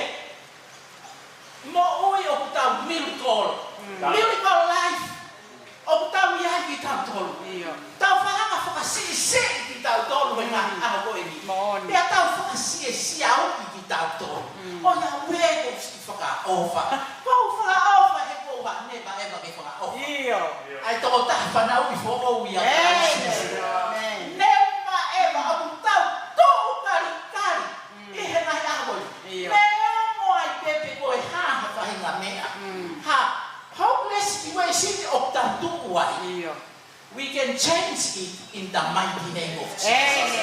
moʻui ʻoku tau miracle. Miracle life. ʻOku tau ʻi ai kitautolu. Tau fakanga fakasiʻisiʻi kitautolu he ngaahi ʻaho ko eni. Pea tau fakasiʻisiʻauʻi kitautolu. ʻOiauē, ʻoku ou siʻi fakaʻofa. ʻOku ou fakaʻofa he ʻoku ou never ever ke fakaʻofa. ʻA e tokotaha fanauʻi foʻou ia. Never ever, ʻoku tau tuʻu kalikali ʻi he ngaahi ʻaho ko eni. Neongo ai pē pe ko e hā ha faʻahinga meʻa. Ha hopeless situation ʻoku tau tuʻu ai. We can change it in the mighty name of Jesus.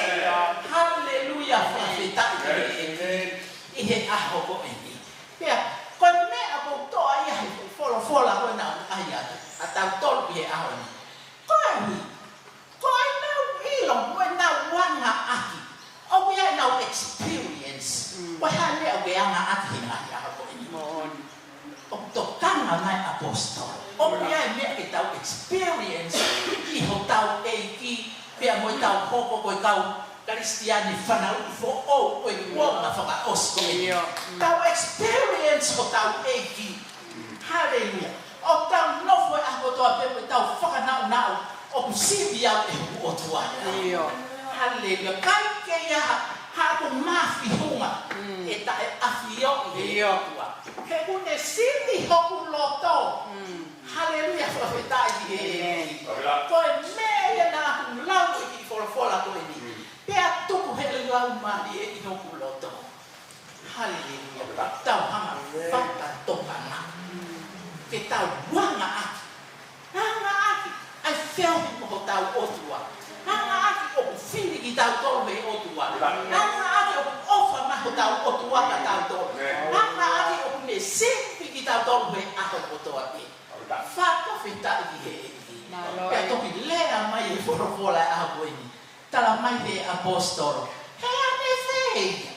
Hallelujah, fakafetaʻi ki he ʻEiki ʻi he ʻaho ko eni. Pea, ko e meʻa ʻoku ou toʻo ia he folofola ko ena ʻa ia, ʻa tautolu ʻi he ʻaho ni. Ko e ui, ko ʻenau ʻilo, ko ʻenau anga ʻaki. ʻOku ʻi ai ʻenau experience. Ko e hā e meʻa ʻoku ke anga ʻaki he ngaahi ʻaho ko eni. ʻOku tokanga mai ʻapositolo. ʻOku ʻi ai e meʻa ke tau experience ʻi hotau ʻEiki, pea mo ʻetau hoko ko e kau Kalisitiane fanauʻi foʻou, ko e kuonga fakaʻosi ko eni. Tau experience hotau ʻEiki. Haleluia. ʻOku tau nofo he ʻaho kotoa pē mo ʻetau fakanaunau, ʻoku sivi au ʻe hoku ʻOtua. Haleluia. ʻIkai ke ʻi ai ha, haʻaku mafimafi, ʻe taʻeʻafioʻi ʻe he ʻOtua. He ʻoku ne sivi hoku loto. Haleluia, fakafetaʻi ki he ʻEiki. Ko e meʻa ia naʻa ku lau ʻi he folofola ko eni. Pea tuku he laumālie ʻi hoku loto. Haleluia. Tau hanga fakatokanga. Ke tau anga ʻaki. Anga ʻaki ʻa e feohi mo hotau ʻOtua. Anga ʻaki ʻoku fili kitautolu ʻe he ʻOtua. Anga ʻaki ʻoku ʻofa mai hotau ʻOtua kia tautolu. Anga ʻaki ʻoku ne sivi kitautolu he ʻaho kotoa pē. Fakafetaʻi ki he ʻEiki. Pea toki lea mai e folofola ʻa e ʻaho ko eni. Tala mai he ʻapositolo. He ʻanefē ia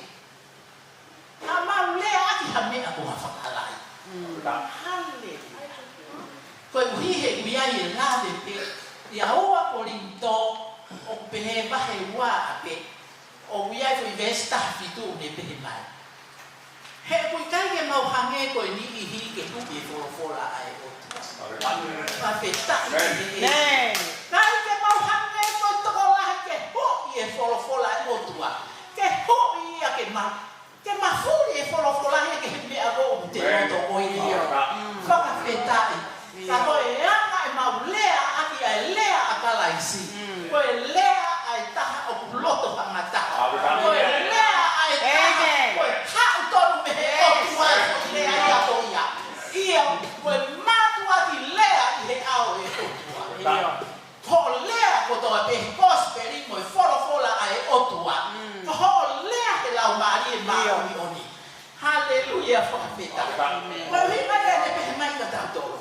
haʻamau lea ʻaki ha meʻa ko ha fakalai. Haleluia. Koeʻuhi he ʻoku ʻi ai e lave pē ʻia ua Kolinitō ʻoku pehē vahe ua ʻa pē. ʻOku ʻi ai foʻi veesi taha fitu ʻoku ne pehē mai. He ʻoku ʻikai ke mau hangē ko e niʻihi ke huʻi e folofola ʻa e ʻOtua. Fakafetaʻi ki he ʻEiki. ʻIkai ke mau hangē ko e tokolahi ke huʻi e folofola ʻa e ʻOtua. Ke huʻi ia ke ma Ke mafuli e folofola ia ki he meʻa ko ē ʻoku te loto ko ia. Fakafetaʻi. Ka ko e anga ʻemau lea ʻaki ʻa e lea ʻa Kalaisi. Ko e lea ʻa e taha ʻoku loto fangataha. Ko e lea ʻa e taha ko e haʻu tonu mei he ʻOtua e foʻi lea ia ko ia. ʻIo, ko e mātuʻaki lea ʻi he ʻao ʻo e ʻOtua. Ko hoʻo lea kotoa pē he kosipeli mo e folofola ʻa e ʻOtua. Ko hoʻo lea he laumālie māʻoniʻoni. Haleluia, fakafetaʻi. Ko e ʻuhinga ia ʻene pehē mai kia tautolu.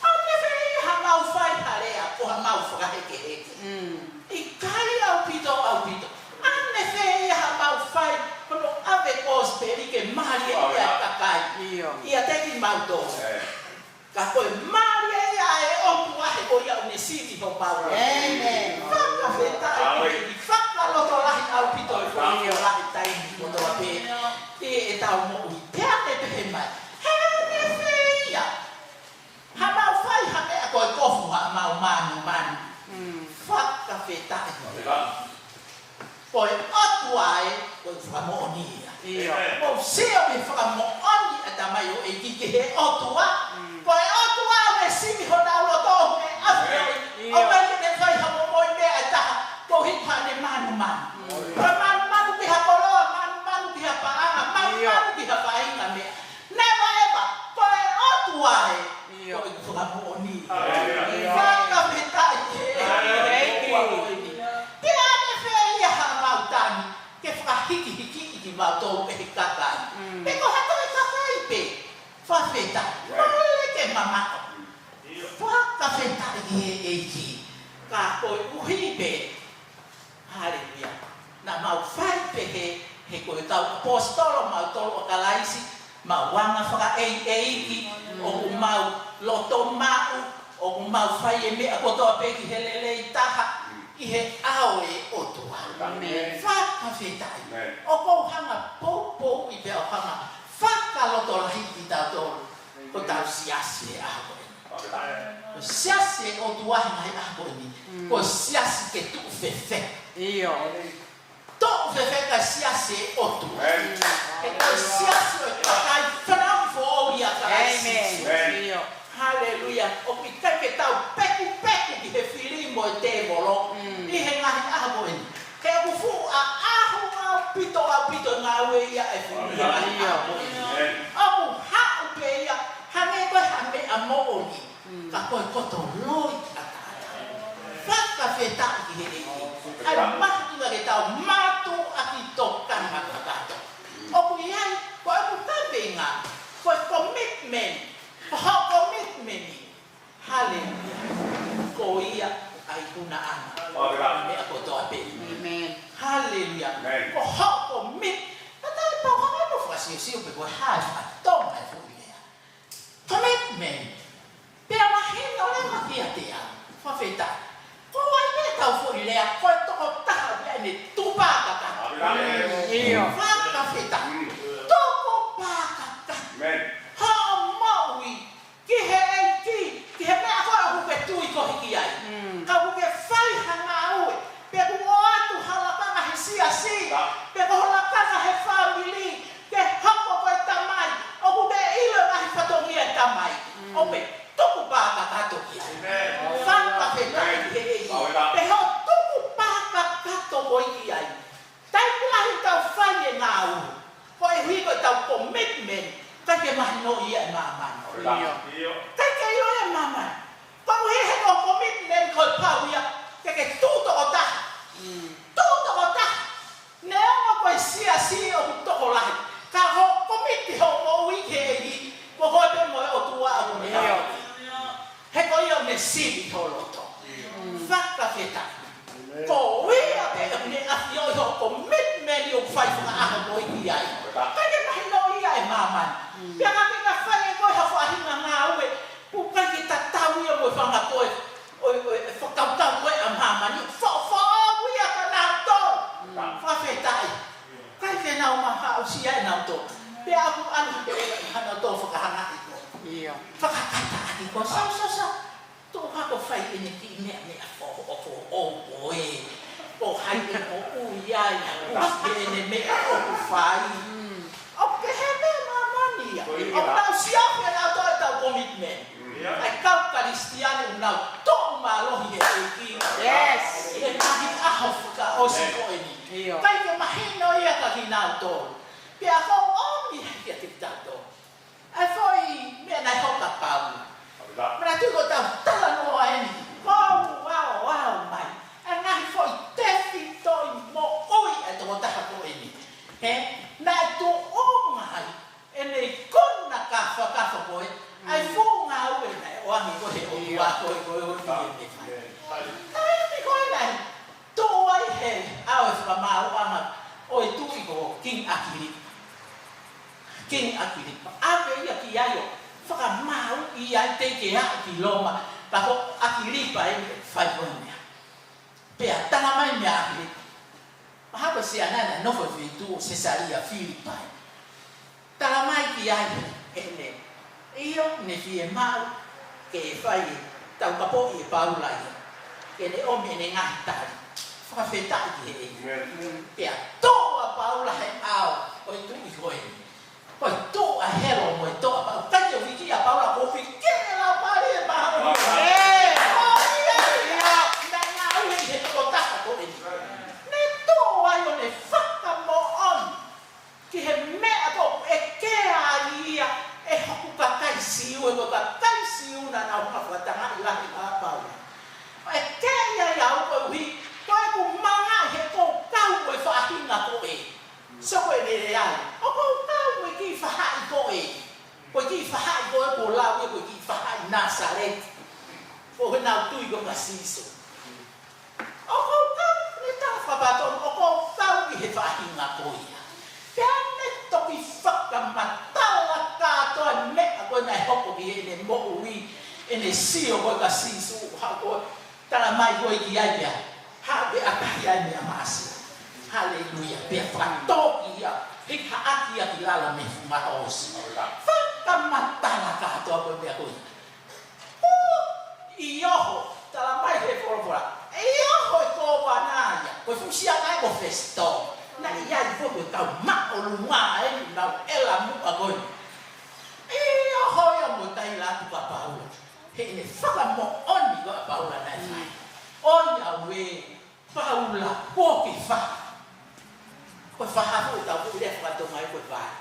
ʻAnefē ia haʻamau fai ha lea, ko haʻamau fakahekeheke. ʻIkai ʻaupito, ʻaupito. ʻAnefē ia haʻamau fai, ko hono ʻave kosipeli ke mālie ia e kakai. ʻIate kimautolu. Ka ko e mālie ia ʻa e ʻOtua he ko ia ʻoku ne sivi homau loto. Fakafetaʻi ki he ʻEiki, fakalotolahi ʻaupito e folofola he taimi kotoa pē ʻi heʻetau moʻui. Pea ne pehē mai, he ʻanefē ia haʻamau fai ha meʻa ko e kofu haʻamau mānumanu. Fakafetaʻi ki he ʻEiki. Ko e ʻOtua ē, ko e fakamoʻoni ia. Mou sio ki he fakamoʻoni ʻa e tamaioʻeiki ki he ʻOtua. Ko e ʻOtua ʻoku ne sivi honau loto, ʻoku ne ʻafioʻi. ʻOku ʻikai ke ne fai ha momoi meʻa ʻe taha koeʻuhi ko haʻane mānumanu. Ko e mānumanu ki ha koloa, mānumanu ki ha paʻanga, mānumanu ki ha faʻahinga meʻa. Never ever, ko e ʻOtua ē, ko e fakamoʻoni. Fakafetaʻi ki he ʻEiki. Pea ʻanefē ia haʻamau tangi ke fakahikihiki kimautolu ʻe he kakai. Pe ko ha toe kakai pē, fakafetaʻi. Mole ke mamaʻo. Fakafetaʻi ki he ʻEiki. Ka koeʻuhi pē Haleluia. Naʻa mau fai pehē, he ko e kau ʻapositolo mautolu ʻa Kalaisi, mau anga fakaʻeiʻeiki, ʻoku mau loto maʻu, ʻoku mau fai e meʻa kotoa pē ki he lelei taha. ʻi he ʻao ʻo e ʻOtua. ʻĒmeni. Fakafetaʻi. ʻĒmeni. ʻOku ou hanga poupouʻi pea u hanga fakalotolahiʻi kitautolu ko hotau siasi he ʻaho ko eni. Ko e siasi ʻo e ʻOtua he ngaahi ʻaho ko eni. Mm. Ko e siasi ke tuʻu fefeka. ʻIo. Tuʻu fefeka siasi ʻo e ʻOtua. ʻĒmeni. He ko e siasi ʻo e kakai fanauʻi foʻou ʻia Kalaisi. ʻĒmeni. ʻĒmeni. ʻIo. Haleluia. ʻOku ʻikai ke tau pekupeku ki he fili mo e tēvolo. Mm. ʻI he ngaahi ʻaho ko eni. He ʻoku fuʻu ʻaʻahu ʻaupito, ʻaupito ngāue ia ʻa e fili. ʻIo. ʻAʻahu. ʻOku haʻu pē ia, hangē ko e hā meʻa moʻoni. Mm. Ka ko e koto loi ʻataʻatā. Fakafetaʻi ki he ʻEiki. ʻA e mahuʻinga ke tau mātuʻaki tokanga kakato. ʻOku ʻi ai, ko e ʻoku kaveinga, ko e commitment, ko hoʻo commitment. Haleluia. Ko ia ʻa e ikunaʻanga. ʻĒmeni. Meʻa kotoa pē. ʻĒmeni. Haleluia. ʻĒmeni. Ko hoʻo commit-, ka taʻe pau ka mai mo fakasiosio pe ko e hā e fatongia e foʻi lea. Commitment. Pea mahino leva kiate au. Fakafetaʻi. Ko e ʻai pē ʻetau foʻi lea, ko e tokotaha pē ʻene tuʻu pā kakato. ʻĒmeni. ʻIo. Fakafetaʻi. Mm. Tuʻu pā kakato. ʻĒmeni. Hoʻo moʻui ki he ʻEiki, ki he meʻa ko ē ʻoku ke tui kovi ki ai. Mm. Ka ʻoku ke fai ha ngāue, pe ʻoku ʻoatu ha lakanga he siasi, pe ko ha lakanga he fāmili, ke hoko ko e tamai, ʻoku ke ʻilo e ngaahi fatongia e tamai. Mm. ʻOku ke tuku pā kakato ki ai. ʻĒmeni. Fakafetaʻi ki he ʻEiki. ʻĒmeni. Pea hoʻo tuku pā kakato ko ē ki ai. Taimi lahi ʻoku tau fai e ngāue, koeʻuhi ko ʻetau commitment, ʻikai ke mahinoʻi ia ʻe māmani. ʻIo. ʻIo. ʻIkai ke ʻilo ia ʻe māmani. Koeʻuhi he ko e commitment ko e pau ia, ke ke tuʻu tokotaha. Mm. Tuʻu tokotaha. Neongo ko e siasi ʻoku tokolahi. Ka hoʻo commit hoʻo moʻui ki he ʻEiki, ko koe pē mo e ʻOtua ʻoku ne ʻIo. He ko ia ʻoku ne sivi ho loto. Mm. Fakafetaʻi. ʻĒmeni. Ko ia pē ʻoku ne ʻafioʻi hoʻo commitment ʻoku fai fakaʻaho ko ē ki ai. ʻIkai ke mahinoʻi ia ʻe māmani. Mm. Pea ka ke ka fai ʻe koe ha faʻahinga ngāue, ʻoku ʻikai ke tatau ia mo e fanga ko ē, ʻo, ʻo, ʻo e fakakaukau ko ē ʻa māmani, ʻoku faʻofaʻo ia kia nautolu. Mm. Fakafetaʻi. ʻIkai ke nau maʻu ha aʻusia ʻe nautolu. Pea ʻoku ʻalu pē ʻe nautolu fakahangaʻi koe. ʻIo. Fakakataʻaki koe. Sau, sau, sau. Tuʻu hake ʻo fai ʻene kiʻi meʻa, meʻa foʻou, foʻou ko ē. Ko hai ʻe moʻui ai, ʻusi ʻene meʻa ʻoku fai. Mm. ʻOku kehe pē māmani ia. Ko ia. ʻOku nau siʻi pē nautolu ʻetau commitment. Mm. ʻA e kau Kalisitiane ʻoku nau tuʻu mālohi he ʻEiki. Yes. ʻI he ngaahi ʻaho fakaʻosi ko eni. ʻIo. ʻIkai ke mahino ia kia kinautolu. Pea ʻoku ou ʻomi hake kiate kitautolu ʻa e foʻi meʻa naʻe hoko kia Paula. Manatuʻi ko ʻetau talanoa eni. Ko e aoao mai ʻa e ngaahi foʻi tefitoʻi moʻui ʻa e tokotaha ko eni. He, naʻe tuʻunga ai ʻene ikuna kafakafa ko ē, ʻa e fuʻu ngāue naʻe ʻoange ko ē he ʻOtua ko ē, ko ē, ko ē, ko ē, ko ē. Taimi ko ē naʻe tuʻu ai he ʻao ʻo e fakamaauʻanga ʻo e tuʻi ko King ʻAkilipa. King ʻAkilipa. ʻAve ia ki ai ʻo fakamaauʻi ai teʻeki ke aʻu ki Loma, ka ko ʻAkilipa eni ʻoku fai ko ē meʻa. Pea tala mai meia ʻAkilipa. Mahalo ko Siana naʻe nofo he feituʻu ʻo Sesalia Filipai. Tala mai ki ai ʻe he, ʻio, ne fiemaʻu ke fai e taukapoʻi ʻe Paula ia. Ke ne ʻomi ʻene ngaahi tali. Fakafetaʻi ki he ʻEiki. ʻĒmeni. Pea tuʻu ʻa Paula he ʻao ʻo e tuʻi ko ē. Ko e tuʻu ʻa Helo mo e toʻa Paula. ʻIkai ke uiki ʻa Paula, ko e uiki ʻe Laumālie Māʻoniʻoni. ʻĒmeni. Ko ia ia. Naʻe ngāue ʻi he tokotaha ko eni. Ne tuʻu ai ʻo ne fakamoʻoni ki he meʻa ko ē ʻoku ʻeke ai ia ʻe hoku kakai Siu, ʻe ko e kakai Siu naʻa nau hanga ʻo fakatangaʻi lahi ʻa Paula. ʻOku ʻeke ia ʻe au koeʻuhi ko ʻeku manga he ʻoku ou kau mo e faʻahinga ko ē. So ko e lele ai. ʻOku ou kau mo e kiʻi faʻahi ko ē. Ko e kiʻi faʻahi ko ē ʻoku lau ia ko e kiʻi faʻahi Nāsaleti. Ko ē naʻa nau tui ko ē kia Sīsū. ʻOku ou kau, ne tala fakapatonu, ʻoku ou kau ʻi he faʻahinga ko ia. Pea ne toki fakamatala kātoa e meʻa ko ē naʻe hoko ki heʻene moʻui, ʻene sio ko ē kia Sīsū, ha ko e tala mai ko ē ki ai pea. Haʻu ʻo ʻapaʻi ai meʻa māʻasi. Haleluia. Pea fakatō ia, hiki hake ia ki lalo mei he fuʻu maʻa ʻosi. Fakamatala kātoa ko e meʻa ko ia. ʻIo, talamai he folofola. ʻIo, ko e kōvana ia. Ko e fuʻu siana ia ko Fesito. Naʻe ʻi ai foki e kau māʻolunga ʻeni, nau ʻela muʻa ko ē. ʻIo, ia mo taila atu kia Paula. Heʻene fakamoʻoni ko ē ʻa Paula naʻe fai. ʻOiauē, Paula, kuo ke faha. Ko e faha foki ʻoku tau lea faka-Tonga ai ko e vale.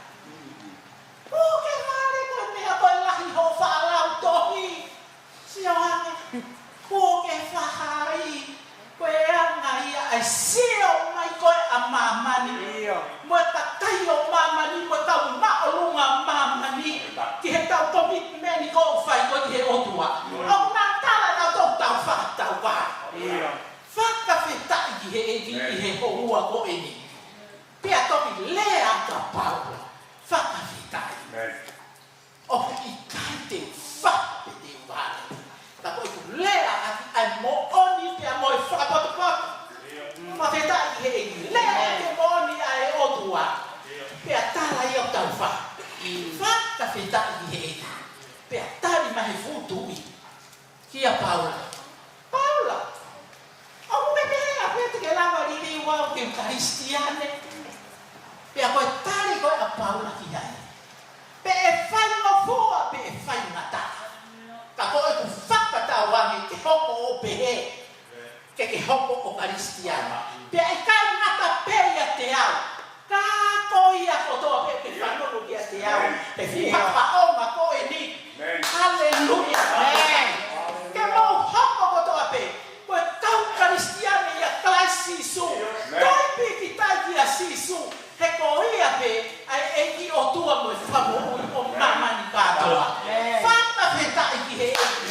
Kuo ke vale, ko e meʻa ko e lahi hoʻo faʻa lautohi. Sio ange. Kuo ke faha ai. Ko e anga ia ʻa e sio mai ko ē ʻa māmani. ʻIo. Mo e kakai ʻo māmani, mo e kau māʻolunga māmani. Ki he tau commitment ko ē ʻoku fai ko ē ki he ʻOtua. ʻIo. ʻOku nau tala nautolu ʻoku tau faha, tau vale. ʻIo. Fakafetaʻi ki he ʻEiki ʻi he houa ko eni. Pea toki lea atu ʻa Paula. Fakafetaʻi. ʻOku ʻikai te u faha pe te u vale. Ka ko ʻeku lea ʻaki ʻa e moʻoni pea mo e fakapotopoto. Fakafetaʻi ki he ʻEiki. Lea ʻaki e moʻoni ʻa e ʻOtua. Pea tala ia ʻoku tau faha. Fakafetaʻi ki he ʻEiki. Pea tali mai he fuʻu tuʻi kia Paula. Paula, ʻoku ke pehē ʻa pē te ke lava liliu au ke u Kalisitiane? Pea ko e tali ko ē ʻa Paula ki ai. Pe ʻe faingofua, pe ʻe faingataʻa. Ka ko ʻeku fakatauange ke hoko ʻo pehē. Ke ke hoko ʻo Kalisitiane. Pea ʻikai ngata pē ʻiate au. Ka ko ia kotoa pē ke fanongo kiate au. He fuʻu haʻapaʻonga ko eni. Haleluia. Ke mou hoko kotoa pē ko e kau Kalisitiane ʻia Kalaisi Sīsū. Toe pīkitai kia Sīsū. He ko ia pē ʻa e ʻEiki ʻOtua mo e Fakamoʻui ʻo māmani kātoa. Fakafetaʻi ki he ʻEiki.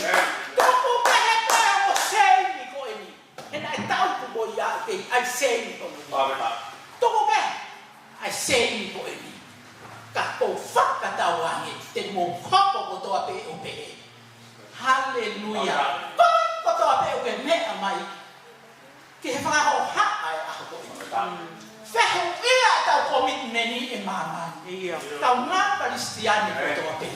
Tuku kehe pē mo Seini ko eni. He naʻe tau ku mo ia ke ʻai Seini ko eni. Tuku kehe ʻai Seini ko eni. Ka ko e fakatauange te mou hoko kotoa pē ʻo pehē. Haleluia. Ko kotoa pē ʻoku ke meʻa mai. Ke he fakahohaʻa e ʻaho ko eni. Fehuʻia ʻetau commitment ʻi he māmani. Tau ngaahi Kalisitiane kotoa pē.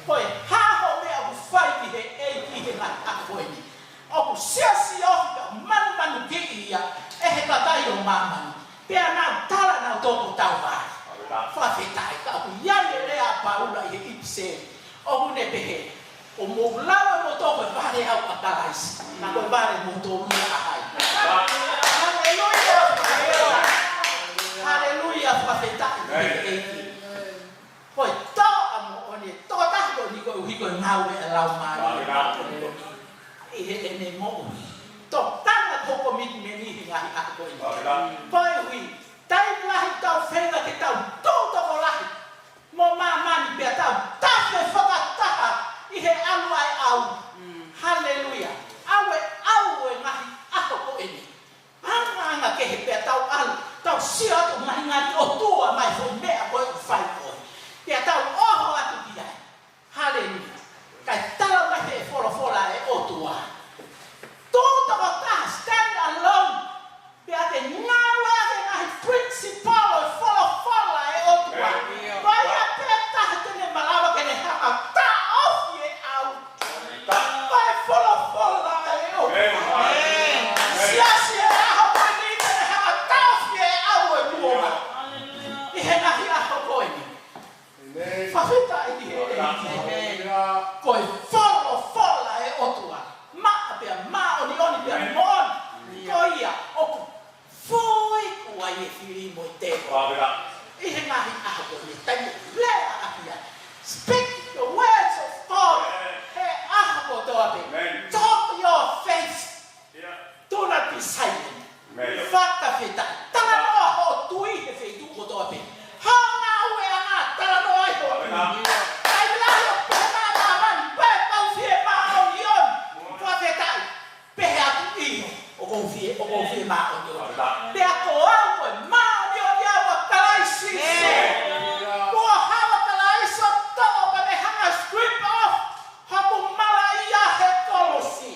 Ko e hā hoʻo meʻa ʻoku fai ki he ʻEiki he ngaahi ʻaho ko eni. ʻOku siosio ka manumanukiʻi ia ʻe he kakai ʻo māmani. Pea nau tala nautolu ʻoku tau vale. Fakafetaʻi ka ʻoku ʻi ai e lea ʻa Paula ʻi he ʻipiseli. ʻOku ne pehē. ʻOku mou lau ʻe moutolu ko e vale au ʻa Kalaisi. Ka ko e vale moutolu ia ʻa hai. Haleluia. Haleluia, fakafetaʻi ki he ʻEiki. Ko e toʻa moʻoni, tokotaha ko eni koeʻuhi ko e ngāue ʻa e Laumālie. ʻI heʻene moʻui. Tokanga ko e commitment ʻi he ngaahi ʻaho ko eni. Koeʻuhi, taimi lahi tau feinga ke tau tuʻu tokolahi mo māmani pea tau tafe fakataha ʻi he ʻalu ʻa e ʻau. Haleluia. ʻAlu e ʻau ʻo e ngaahi ʻaho ko eni. Angaanga kehe pea tau ʻalu, tau sio atu mai ngaahi ʻotua mai foʻi meʻa ko ē ʻoku fai ko ē. Pea tau ʻoho atu ki ai. Haleluia. Kae tala mai he folofola ʻa e ʻOtua. Tuʻu tokotaha, stand alone. Pea te ngāueʻaki e ngaahi principle ʻo e folofola ʻa e ʻOtua. Ko ia pē taha te ne malava ke ne hanga ʻo taʻofi e ʻau. Ko e folofola ʻa e ʻOtua. Siasi, he ʻaho ko eni te ne hanga ʻo taʻofi e ʻau ʻo e kuonga. ʻI he ngaahi ʻaho ko eni. Fakafetaʻi ki he ʻEiki. Ko e folofola ʻa e ʻOtua. Maʻa pea māʻoniʻoni pea moʻoni. Ko ia ʻoku foʻi kuo ʻai e fili mo e tēvolo. ʻI he ngaahi ʻaho ko eni, taimi lea ʻaki ai. Speak the words of God. He ʻaho kotoa pē. Talk your faith. Do not be silent. Fakafetaʻi. Talanoa hoʻo tui he feituʻu kotoa pē. Hoʻo ngāueʻanga, talanoa ai hoʻo tui. Taimi lahi ʻoku pehē mai ʻa māmani, pea ʻoku ou fie māʻoniʻoni. Fakafetaʻi. Pehē atu ʻio, ʻoku ou fie, ʻoku ou fie māʻoniʻoni. Pea ko au ko e māʻoniʻoni au ʻa Kalaisi Sīsū. Kuo haʻu ʻa Kalaisi ʻo toʻo pea ne hanga ʻo strip off hoku malaʻia he kolosi.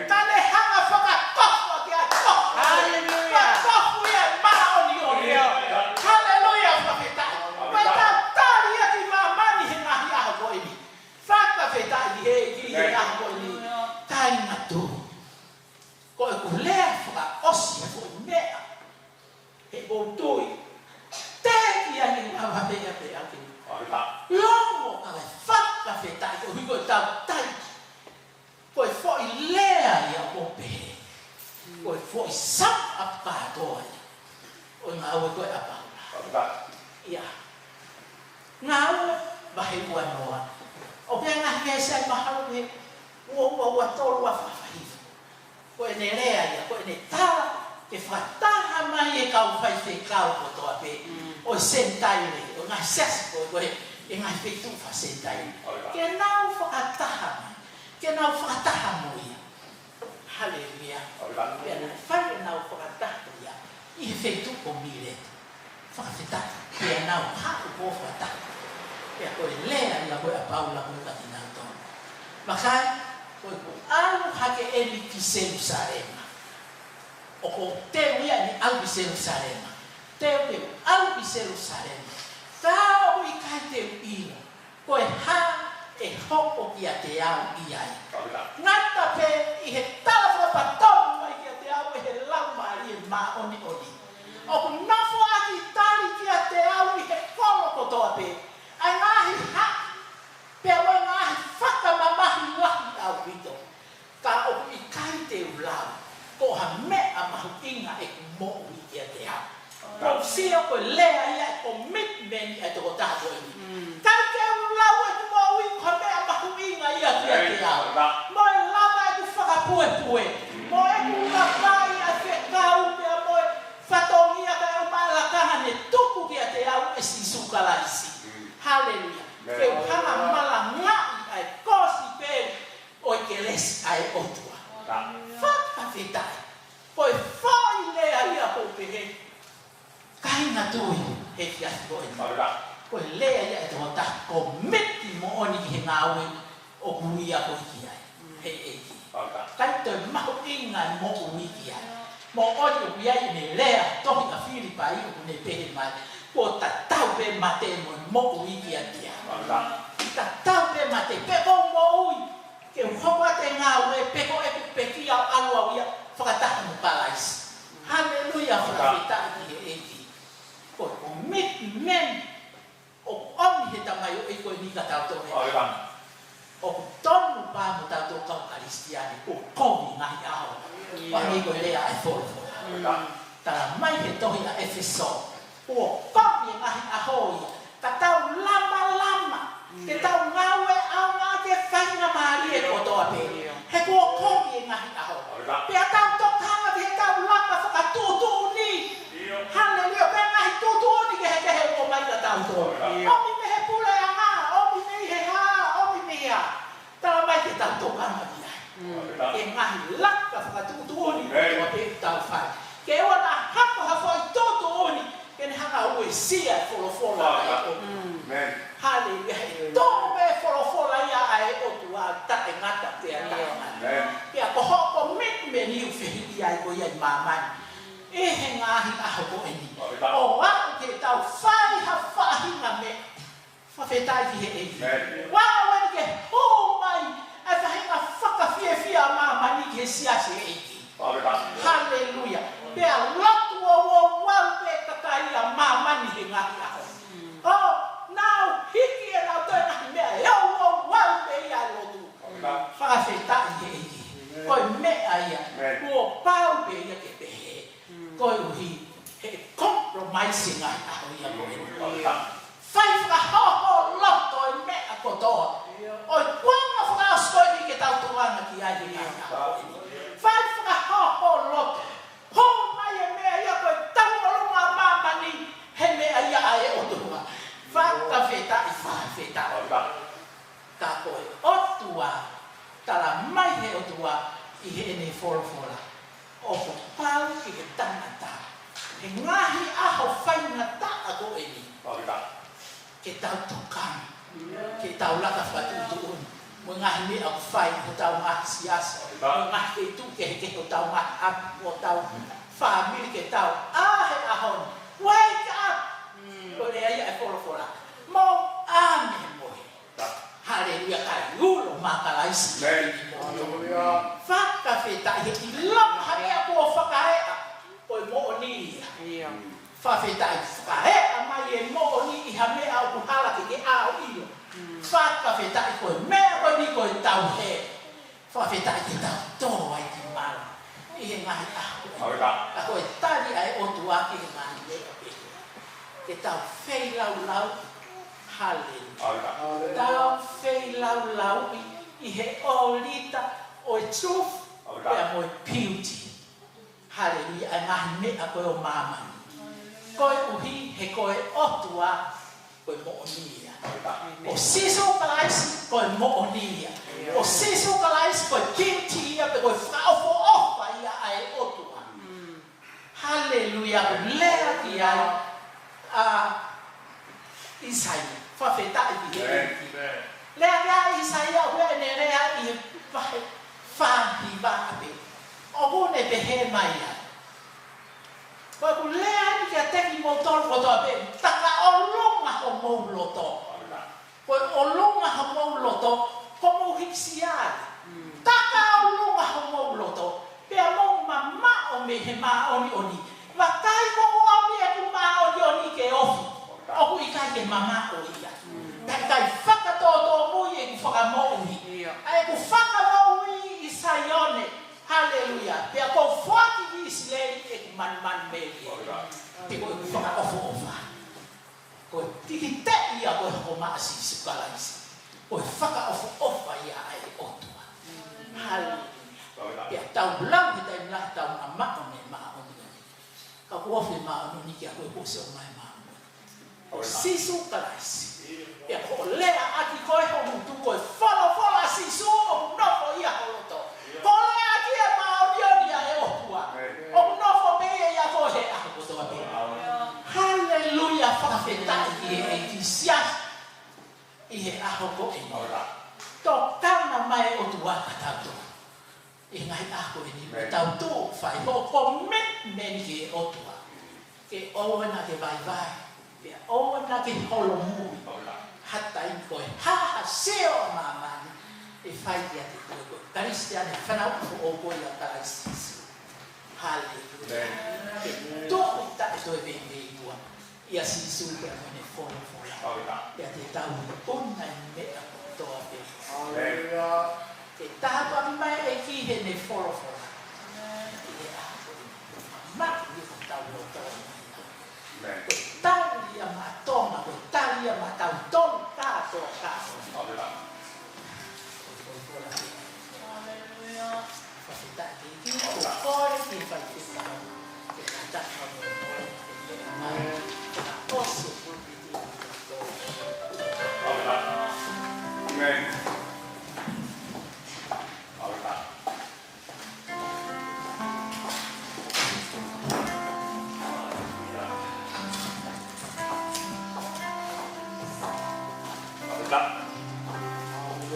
Ka ne hanga ʻo fakakolosi ʻaki ʻa e tohi. ʻOku lea fakaʻosi he foʻi meʻa. He ʻoku ou tui. Teki ange ʻa e vave ia pē ake. Longo ka ke fakafetaʻi koeʻuhi ko e tau tai. Ko e foʻi lea ia ʻoku pehē. Ko e foʻi sum up kātoa ia. ʻO e ngāue ko ē ʻa Paula. Ia. Ngāue vahe uanoa. ʻOku pehē ngaahi veesi ʻe mahalo pē ua ua ua tolu ua fā fā hifo. Ko ʻene lea ia, ko ʻene tala, ke fakataha mai e kau faifekau kotoa pē, ʻo e Senitaile, ʻo e ngaahi siasi ko ē, ko ē, ʻi he ngaahi feituʻu faka-Senitaile. Ke nau fakataha mai, ke nau fakataha mo ia. Haleluia. Pea naʻe fai ʻenau fakataha ko ia, ʻi he feituʻu ko Mileto. Fakafetaʻi, pea nau haʻu ʻo fakataha. Pea ko e lea ia ko ē ʻa Paula ko ē kiate kinautolu. Vakai, ko ʻeku ʻalu hake eni ki Selusalema. ʻOku ou teu ia ʻeni ʻalu ki Selusalema. Teu ke u ʻalu ki Selusalema. Ka ʻoku ʻikai te u ʻilo ko e hā ʻe hoko kiate au ʻi ai. Ngata pē ʻi he tala fakapatonu mai kiate au ʻe he Laumālie Māʻoniʻoni. ʻOku nofo ʻaki tali kiate au ʻi he kolo kotoa pē ʻa e ngaahi haʻi, pea mo e ngaahi fakamamahi lahi ʻaupito. Ka ʻoku ʻikai te u lau ko ha meʻa mahuʻinga ʻeku moʻui kiate au. Mou sio ko e lea ia ʻa e commitment ʻa e tokotaha ko eni. ʻIkai ke u lau ʻeku moʻui ko ha meʻa mahuʻinga ia kiate au. Mo e lava ʻeku fakapuepue. Mo ʻeku lava ia fekau pea mo e fatongia ka e uma e lakanga ne tuku kiate au ʻe Sīsū Kalaisi. Haleluia. Ke u hanga malangaʻi ʻa e kosipeli ʻo e kelesi ʻa e ʻOtua. Fakafetaʻi. Ko e foʻi lea ia ʻoku pehē. Kāinga tui he efiafi ko eni. Ko e lea ia ʻa e tokotaha commitment moʻoni ki he ngāue ʻoku ia ko ē ki ai. He ʻEiki. ʻIkai toe mahuʻinga e moʻui ki ai. Moʻoni ʻoku ʻi ai ʻene lea tohi ʻa Filipai ʻoku ne pehē mai. Kuo tatau pē mate mo e moʻui kiate au. Tatau pē mate pē ko e moʻui. Ke u hoko atu e ngāue pe ko ʻeku pekia ʻo ʻalu au ia fakataha mo Kalaisi. Haleluia, fakafetaʻi ki he ʻEiki. Ko e commitment ʻoku ʻomi he tamaioʻeiki ko eni kiate kitautolu. ʻOku tonu pē mo kitautolu kau Kalisitiane, kuo kovi e ngaahi ʻaho. Pea hangē ko e lea ʻa e folofola. Tala mai he tohi ʻa ʻEfesō. Kuo kovi e ngaahi ʻaho ia. Ka tau lamalama. Ke tau ngāue ʻaonga ki he faingamālie kotoa pē. He kuo kovi e ngaahi ʻaho. Pea tau tokanga ke tau laka fakatuʻutuʻuni. Haleluia. Pea ngaahi tuʻutuʻuni kehekehe ʻoku ʻomai kiate kitautolu. ʻOmi mei he puleʻanga, ʻomi mei he hā, ʻomi mei he hā. Tala mai ke tau tokanga ki ai. Ke ngaahi laka fakatuʻutuʻuni kotoa pē ʻoku tau fai. Ke ʻoua naʻa hoko ha foʻi tuʻutuʻuni ke ne hanga ʻo uesia e folofola ʻa e ʻOtua. Haleluia. He tō mei he folofola ia ʻa e ʻOtua taʻengata pea taʻengata. Pea ko hoʻo commitment ʻoku fehiʻa ai ko ia ʻi māmani. ʻI he ngaahi ʻaho ko eni. ʻO aʻu ke tau fai ha faʻahinga meʻa. Fakafetaʻi ki he ʻEiki. ʻOua ʻeni ke hū mai ʻa e faʻahinga fakafiefia ʻa māmani ki he siasi ʻa e ʻEiki. Haleluia. Pea lotu ʻo ouau pē kakai ʻa māmani he ngaahi ʻaho. ʻO nau hiki ʻenau toe ngaahi meʻa ʻe ouau pē ia ʻa e lotu. Fakafetaʻi ki he ʻEiki. Ko e meʻa ia. Kuo pau pē ia ke pehē. Koeʻuhi he compromise e ngaahi ʻaho ia ko eni. Fai fakahōhōloto e meʻa kotoa. ʻO e kuonga fakaʻosi ko eni ke tau tokanga ki ai he ngaahi ʻaho ko eni. Fai fakahōhōloto. Hū mai e meʻa ia ko e tauʻolunga māmani he meʻa ia ʻa e ʻOtua. Fakafetaʻi, fakafetaʻi. Ka ko e ʻOtua, tala mai he ʻOtua ʻi heʻene folofola. ʻOku pau ki he tangata. He ngaahi ʻaho faingataʻa ko eni. Ke tau tokanga. Ke tau laka fakatuʻutuʻuni. Mo e ngaahi meʻa ʻoku fai, hotau ngaahi siasi. Mo e ngaahi feituʻu kehekehe, hotau ngaahi ʻapi, hotau fāmili ke tau. ʻA he ʻaho ni. Wake up! Ko e lea ia ʻa e folofola. Mou ʻā mei he mohe. Haleluia, kai ulo maʻa Kalaisi. Fakafetaʻi he ʻilonga ha Ia. Ia. Fakafetaʻi, fakaeʻa mai e moʻoni ʻi ha meʻa ʻoku hala ke ke ʻalu ʻilo. Fakafetaʻi ko e meʻa ko eni ko e tauhi. Fakafetaʻi ke tau tō ai ki māmani ʻi he ngaahi ʻaho. Ka ko e tali ʻa e ʻOtua ki he ngaahi meʻa pē. Ke tau feilaulau. Haleluia. Tau feilaulau ʻi he ʻōlita ʻo e truth pea mo e beauty. Haleluia, ʻa e ngaahi meʻa ko ē ʻo māmani. Koeʻuhi he ko e ʻOtua, ko e moʻoni ia. Ko Sīsū Kalaisi, ko e moʻoni ia. Ko Sīsū Kalaisi, ko e beauty ia, pe ko e fakaʻofoʻofa ia ʻa e ʻOtua. Haleluia, ko e lea ki ai. ʻA ʻIsaia, fakafetaʻi ki he ʻEiki. Lea ki ai ʻa ʻIsaia, ʻoku ʻi ai ʻene lea ʻi he vahe fā hiva pē. ʻOku ne pehē mai ai. Ko ʻeku lea ni kiate kimoutolu kotoa pē, taka ʻolunga homou loto. Ko e ʻolunga homou loto, ko hoʻomou hīkisia. Taka ʻolunga homou loto, pea mou mamaʻo mei he māʻoniʻoni. Vakai ko ʻomi ʻeku māʻoniʻoni ke ofi. ʻOku ʻikai ke mamaʻo ia. Pea ʻikai fakatōtōmui ʻeku fakamoʻui. ʻA ʻeku fakamoʻui ʻi Saione. Haleluia. Pea ʻoku ou foaki ki ʻIsileli ʻeku manumanumelie. Pea ko ʻeku fakaʻofoʻofa. Ko e tikite ia ko e hoko mai ʻa Sīsū Kalaisi. Ko e fakaʻofoʻofa ia ʻa e ʻOtua. Haleluia. Pea tau lau he taimi lahi tau mamaʻo mei he māʻoniʻoni. Ka kuo ofi e māʻoniʻoni kia koe kuo ʻosi ʻomai e māʻoniʻoni. Ko Sīsū Kalaisi. Pea ko e lea ʻaki ko e hoʻo ngutu ko e folofola ʻa Sīsū ʻoku nofo ia ho loto. Ko e lea ʻaki e māʻoniʻoni ʻa e ʻOtua. ʻOku nofo mei ai ʻa koe he ʻaho kotoa pē. Haleluia, fakafetaʻi ki he ʻEiki Sīsū. ʻI he ʻaho ko eni. Tokanga mai ʻOtua ka tau tō. ʻI he ngaahi ʻaho ko eni, tau tō fai hoʻo commitment ki he ʻOtua. Ke ʻoua naʻa ke vaivai. Ke ʻoua naʻa ke holomui. Ha taimi ko e hā ha sio ʻa māmani. ʻE fai kiate koe ko e Kalisitiane fanauʻi foʻou ko ia ʻa Kalaisi Sīsū. Haleluia. Ke tō ʻi taʻe toe veiveiua. ʻIa Sīsū pea mo ʻene folofola. Pea te tau ʻona e meʻa kotoa pē. Ke tāpuaki mai e ʻEiki heʻene folofola. ʻI he ʻaho ko eni. Maʻu ʻi hotau loto. Ko e tali ia maʻa Tonga, ko e tali ia maʻa tautolu kātoa kātoa. Ko e folofola. Haleluia. Fakafetaʻi ki he ʻEiki, ko e kole ki he faifekau. Ke kātaki mo e moe, ke meʻa mai. Ka ʻosi e pulpiti. Amen. Amen. Fakafetaʻi.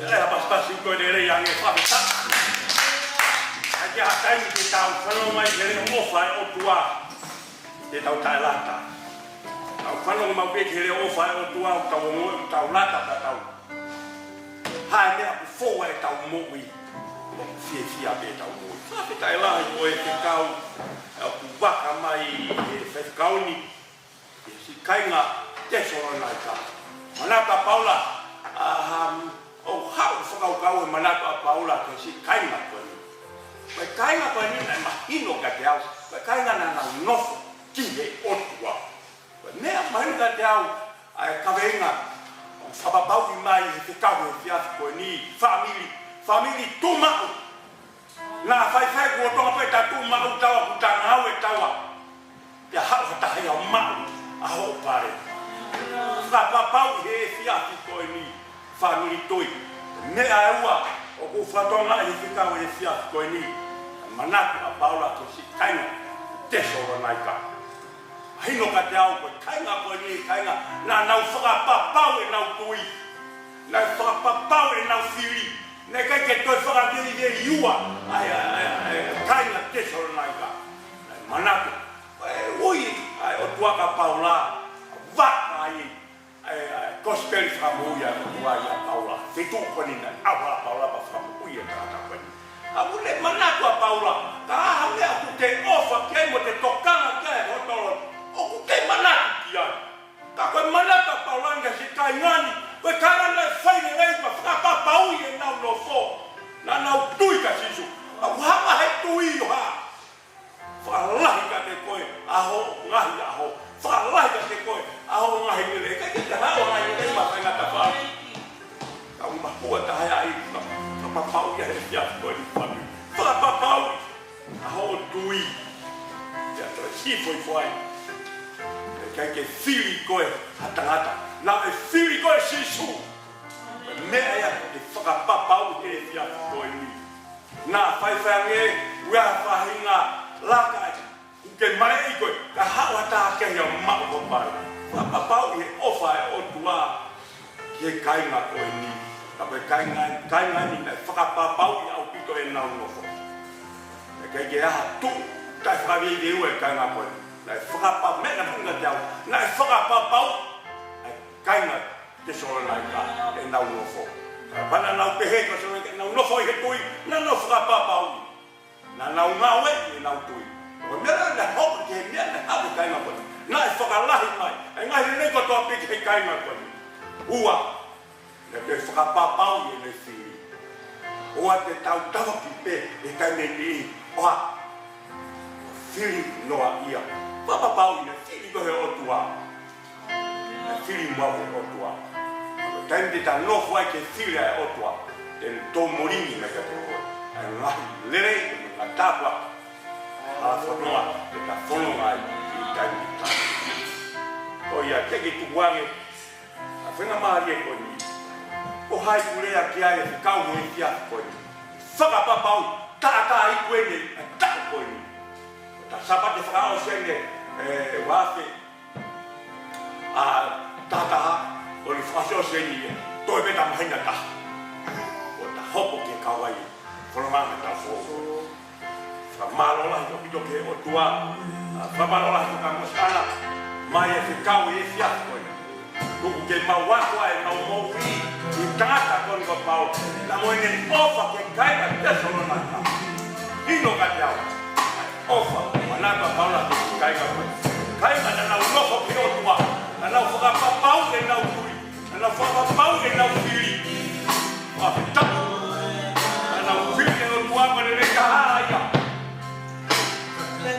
ʻE, pasipasi ko e lelei ange fakafetaʻi. ʻAi ke ha taimi ke tau fanongo mai ki he leʻo ʻofa ʻa e ʻOtua. Te tau taʻelata. Tau fanongo mai pē ki he leʻo ʻofa ʻa e ʻOtua, ʻo tau ongoʻi, ʻo tau lata, ʻo tau. Hā e meʻa ʻoku fou ai ʻetau moʻui. ʻOku fiefia pē ʻetau moʻui. Fakafetaʻi lahi ko e fekau. ʻOku vaka mai e fekau ni. ʻI he siʻi kāinga Tesalonaika. Manatu ʻa Paula, ʻa, ʻoku haʻu fakakaukau e manatu ʻa Paula ki he siʻi kāinga ko eni. Ko e kāinga ko eni naʻe mahino kiate au. Ko e kāinga naʻa nau nofo ki he ʻOtua. Ko e meʻa mahino kiate au, ʻa e kaveinga, ʻoku fakapapauʻi mai he fekau he efiafi ko eni, fāmili, fāmili tuʻumaʻu. Naʻa faifai kuo Tonga pē ta tuʻumaʻu taua kuo ta ngāue taua. Pea haʻu ha taha ia ʻo maʻu ʻa hoʻo pale. Fakapapau he efiafi ko eni, fāmili tui. Meʻa ʻe ua, ʻoku ou fakatokangaʻi he fekau he efiafi ko eni. Manatu ʻa Paula ki he siʻi kāinga Tesalonaika. Mahino kiate au ko e kāinga ko eni, kāinga, naʻa nau fakapapau ʻenau tui. Naʻe fakapapau ʻenau fili. Naʻe ʻikai ke toe fakaveiveiua ʻa e, ʻa e, ʻa e, ʻa e kāinga Tesalonaika. Naʻe manatu. ʻE ui ʻa e ʻOtua kia Paula, vaka ai ʻa e, ʻa e kosipeli fakamoʻui ʻa e ʻOtua ʻia Paula. Feituʻu ko eni naʻe ʻalu ai ʻa Paula pea fakamoʻui e tangata ko eni. ʻA mune manatu ʻa Paula, ka ʻi ai ha meʻa ʻoku te ʻofa ki ai mo te tokanga ki ai, Kiʻi foʻi foʻi. ʻIkai ke fili koe ha tangata. Naʻe fili koe ʻe Sīsū. Meʻa ia ke fakapapauʻi he efiafi ko eni. Naʻa faifai ange, ʻoku ʻi ai ha faʻahinga laka ʻoku ke maleʻi koe, ka haʻu ha taha kehe ʻo maʻu ho pale. Fakapapauʻi he ʻofa ʻa e ʻOtua ki he kāinga ko eni. Ka ko e kāinga, kāinga ni naʻe fakapapauʻi ʻaupito ʻenau nofo. ʻIkai ke ʻi ai ha tuʻu taʻefakaveiveiua ʻa e kāinga ko eni. Naʻe fakapa-, meʻa naʻe fungate au, naʻe fakapapauʻi ʻa e kāinga Tesalonaika ʻenau nofo. Pea naʻa nau pehē ko Tesalonaika ʻenau nofo ʻi he tui, naʻa nau fakapapauʻi. Naʻa nau ngāueʻi ʻenau tui. Ko e meʻa naʻe hoko ki he meʻa naʻe hoko ki he kāinga ko eni. Naʻe fakalahi mai ʻa e ngaahi lelei kotoa pē ki he kāinga ko eni. Ua, naʻe toe fakapapauʻi ʻene fili. ʻOua te tau tavaki pē ʻi he taimi ni, ʻoua. Fili noa ia. Fakapapauʻi naʻe fili koe he ʻOtua. Naʻe fili maʻu he ʻOtua. Taimi te ta nofo ai ki he fili ʻa e ʻOtua, te ne tō molingi mai kiate koe ʻa e ngaahi lelei mo e ngaahi tāpuaki ʻa e fononga te ta fononga ai ʻi he taimi ni. Ko ia, te ke tukuange ʻa e faingamālie ko eni. Ko hai ʻoku lea ki ai e fekau he efiafi ko eni. Fakapapau, taʻataʻa iku eni ʻa e taʻu ko eni. Ko e Sāpate fakaʻosi eni, ē, ua afe ua taha taha, ʻo ne fakaʻosiʻosi eni ia, toe pē ta māhina ʻe taha. ʻO ta hopo ke kau ai e fononga ʻa e taʻu foʻou. Fakamālō lahi ʻaupito ki he ʻOtua. Fakamālō lahi ʻaupito kia Mōsese ʻa e ʻomai e fekau he efiafi ko eni. Tuku ke mau ako ʻa e mau moʻui ʻi he tangata ko eni ko Paula. Naʻa mo ʻene ʻofa ki he kāinga Tesalonaika. Hino kiate au ʻa e ʻofa ʻa e tangata ko Paula ki he kāinga ko eni. Kāinga naʻa nau nofo ki he ʻOtua. Naʻa nau fakapapauʻi ʻenau tui. Naʻa nau fakapapauʻi ʻenau fili. Fakafetaʻi. Naʻa nau fili ki he ʻOtua, ko e lelei taha ia. Naʻe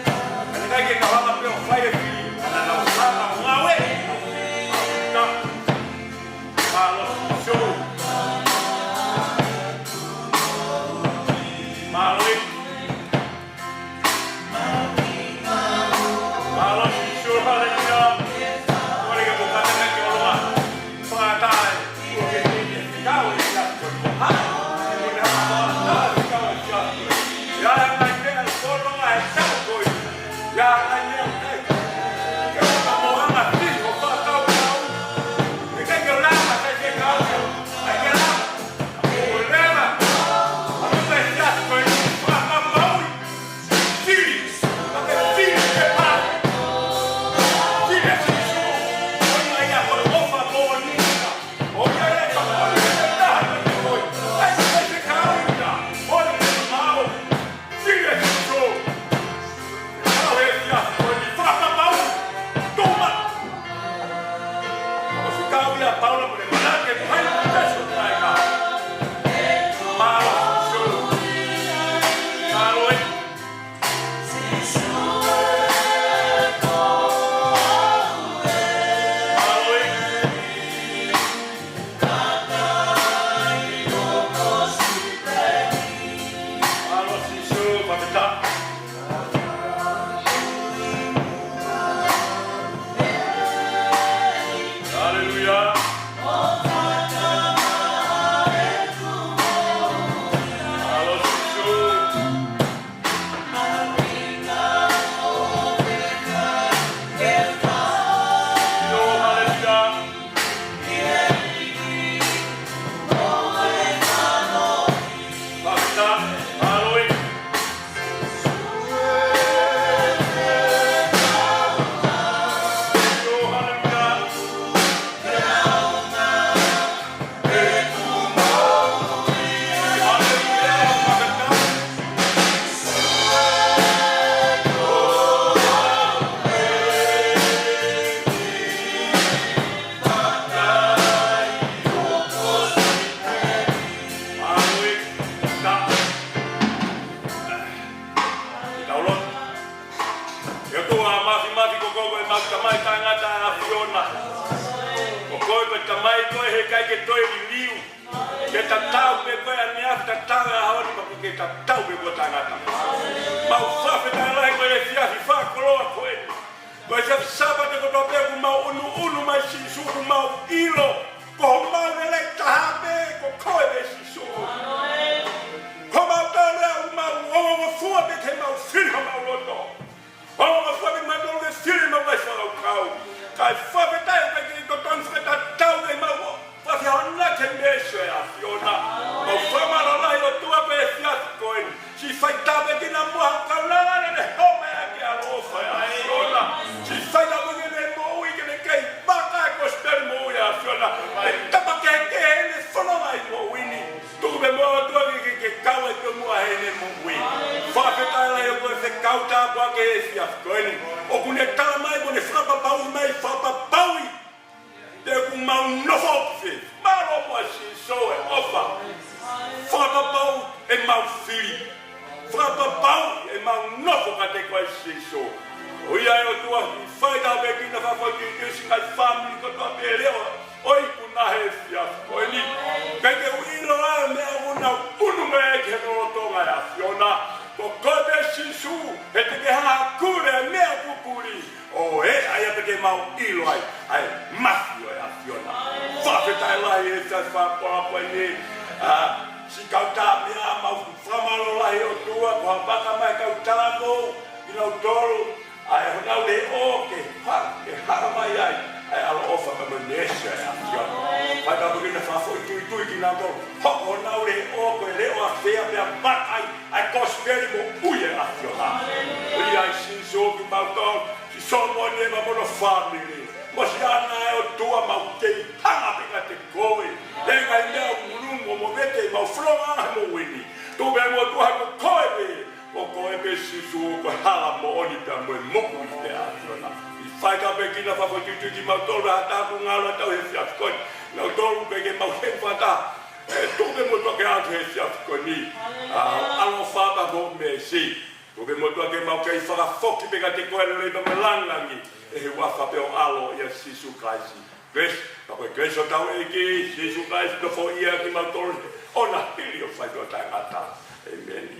ʻikai ke nau hanga pē ʻo fai e fili, ka naʻa nau hanga ʻo ngāueʻi. Ka, mālō Sīsū. Mālō ē. Mālō Sīsū, haleluia. Kole ke mou kātaki ke ʻolunga. Fakataha, ʻoku ke teʻeki ke kau ʻi he tapu ko hai. Ko e hā, kau ʻi he tapu. ʻI ai ha ngaahi meʻa ʻoku ʻolunga he tapu ko ē. ʻI ai ha ngaahi meʻa ʻoku ʻikai ke ʻolunga. Ke ʻoua naʻa mou hanga ʻo fili ho fakakaukau. ʻIkai ke lava, ʻikai ke kau ia. ʻIkai ke lava. Ko e leva. ʻOlunga he tapu ko ē. Fakapapauʻi. Fili, ʻa e fili ke pā. Fili ʻa Sīsū. ʻOku ʻi ai ʻa e ʻofa moʻoni. ʻOku ʻi ai ʻa e ʻofa moʻoni. ʻAi, ʻai, ʻai, ʻai, ʻai, fili ʻa Sīsū. Kau he fia, ko e fakapapau. Tuma. ʻOku fekau ia Paula mo ne malanga ki he Tesalonaika. Mālō Sīsū. Mālō ē. Haleluia. Mālō Sīsū. ʻE ʻOtua Māfimafi, ko koe ko ʻemau Tamai taʻengata ʻa e ʻAfiona. Ko koe ko e Tamai ko ē heʻikai ke toe liliu. Ke tatau pē koe ʻaneafi, tatau ʻaho ni, pea ke tatau pē koe taʻengata. Mau fakafetaʻi lahi ko e efiafi fakakoloa ko eni. Ko e efiafi Sāpate kotoa pē ʻoku mau ʻunuʻunu mai Sīsū, ʻoku mau ʻilo ko homau lelei taha pē ko koe pē Sīsū. Ko homau tau lea ʻoku mau ongongofua pē ke mau fili homau loto. Ongongofua pē ke mau tolu ke fili homau ngaahi fakakaukau. Kae fakafetaʻi ʻoku ʻikai ke totonu fakatatau ke mau fakafehoanaki he meesi ʻo e ʻAfiona. Mau fakamālō lahi ʻOtua ko e efiafi ko eni. Siʻi fai tāpuekina muʻa ha kaunanga naʻa ne homa ʻaki e ʻaloʻofa ʻa e ʻAfiona. Siʻi fai tāpuekina e moʻui ke ne kei vaka e kosipeli moʻui ʻa e ʻAfiona. ʻE tapa kehekehe ʻene fononga ʻi he moʻui ni. Tuku pē muʻa ʻOtua ke, ke, ke kau ai pē muʻa heʻene moʻui. Fakafetaʻi lahi ʻOtua e fekau tāpuaki he efiafi ko eni. ʻOku ne tala mai mo ne fakapapauʻi mai, fakapapauʻi. Te ʻoku mau nofo ʻoku fē. Mālō muʻa Sīsū e ʻofa. Fakapapauʻi ʻemau fili. Fakapapauʻi ʻemau nofo kiate koe Sīsū. ʻOiauē ʻOtua, fai tāpuekina fakafoʻituitui siʻi ngaahi fāmili kotoa pē leʻo ʻo ikuna he efiafi ko eni. ʻIkai ke u ʻilo ʻa e meʻa ʻoku nau ʻunu mai ki he lolotonga ʻa e ʻAfiona. Ko koe pē Sīsū, he te ke hanga ʻo kule e meʻa pupuli. ʻO e, ʻa ia te ke mau ʻilo ai, ʻa e mafi ʻo e ʻAfiona. Fakafetaʻi lahi he efiafi fakakoloa ko eni. ʻA, siʻi kau tāpuekina mau fakamālō lahi ʻOtua, ko e hā pē ka mai kau tāpuekina kinautolu, ʻa e honau leʻo ke ha, ke hanga mai ai, ʻa e ʻaloʻofa ka mo e meesi ʻa e ʻAfiona. Fai tāpuekina fakafoʻituitui kinautolu. Hoko honau leʻo ko e leʻo ʻa e fea pea makai, ʻa e kosipeli moʻui ʻa e ʻAfiona. ʻOiauē Sīsū kimautolu, siʻi Solomone mo hono fāmili. Mo siʻana ʻe ʻOtua mau kei hanga pē kiate koe. ʻE ngaahi meʻa ʻoku ngulungu mo movete ʻemau fononga he moʻui ni. Tuku pē muʻa ʻOtua ko koe pē. Ko koe pē Sīsū ko e hala moʻoni pea mo e moʻui pē ʻAfiona. Siʻi fai tāpuekina fakafoʻituitui kimautolu ha taha ʻoku ngalo ʻa e tau he efiafi ko eni. Nautolu pē ke mau hei fata. ʻE tuku pē muʻa ʻOtua ke ʻatu he efiafi ko eni. ʻA, ʻaloʻofa pea mo e meesi. Tuku pē muʻa ʻOtua ke mau kei fakafoki pē kiate koe lelei pea mo e langilangi. ʻI he huafa pē ho ʻAlo ʻia Sīsū Kalaisi. Grace, pea ko e grace ʻo hotau ʻEiki Sīsū Kalaisi, nofoʻia kimautolu, ʻo na hili ʻo fai ʻo taʻengata. ʻĒmeni.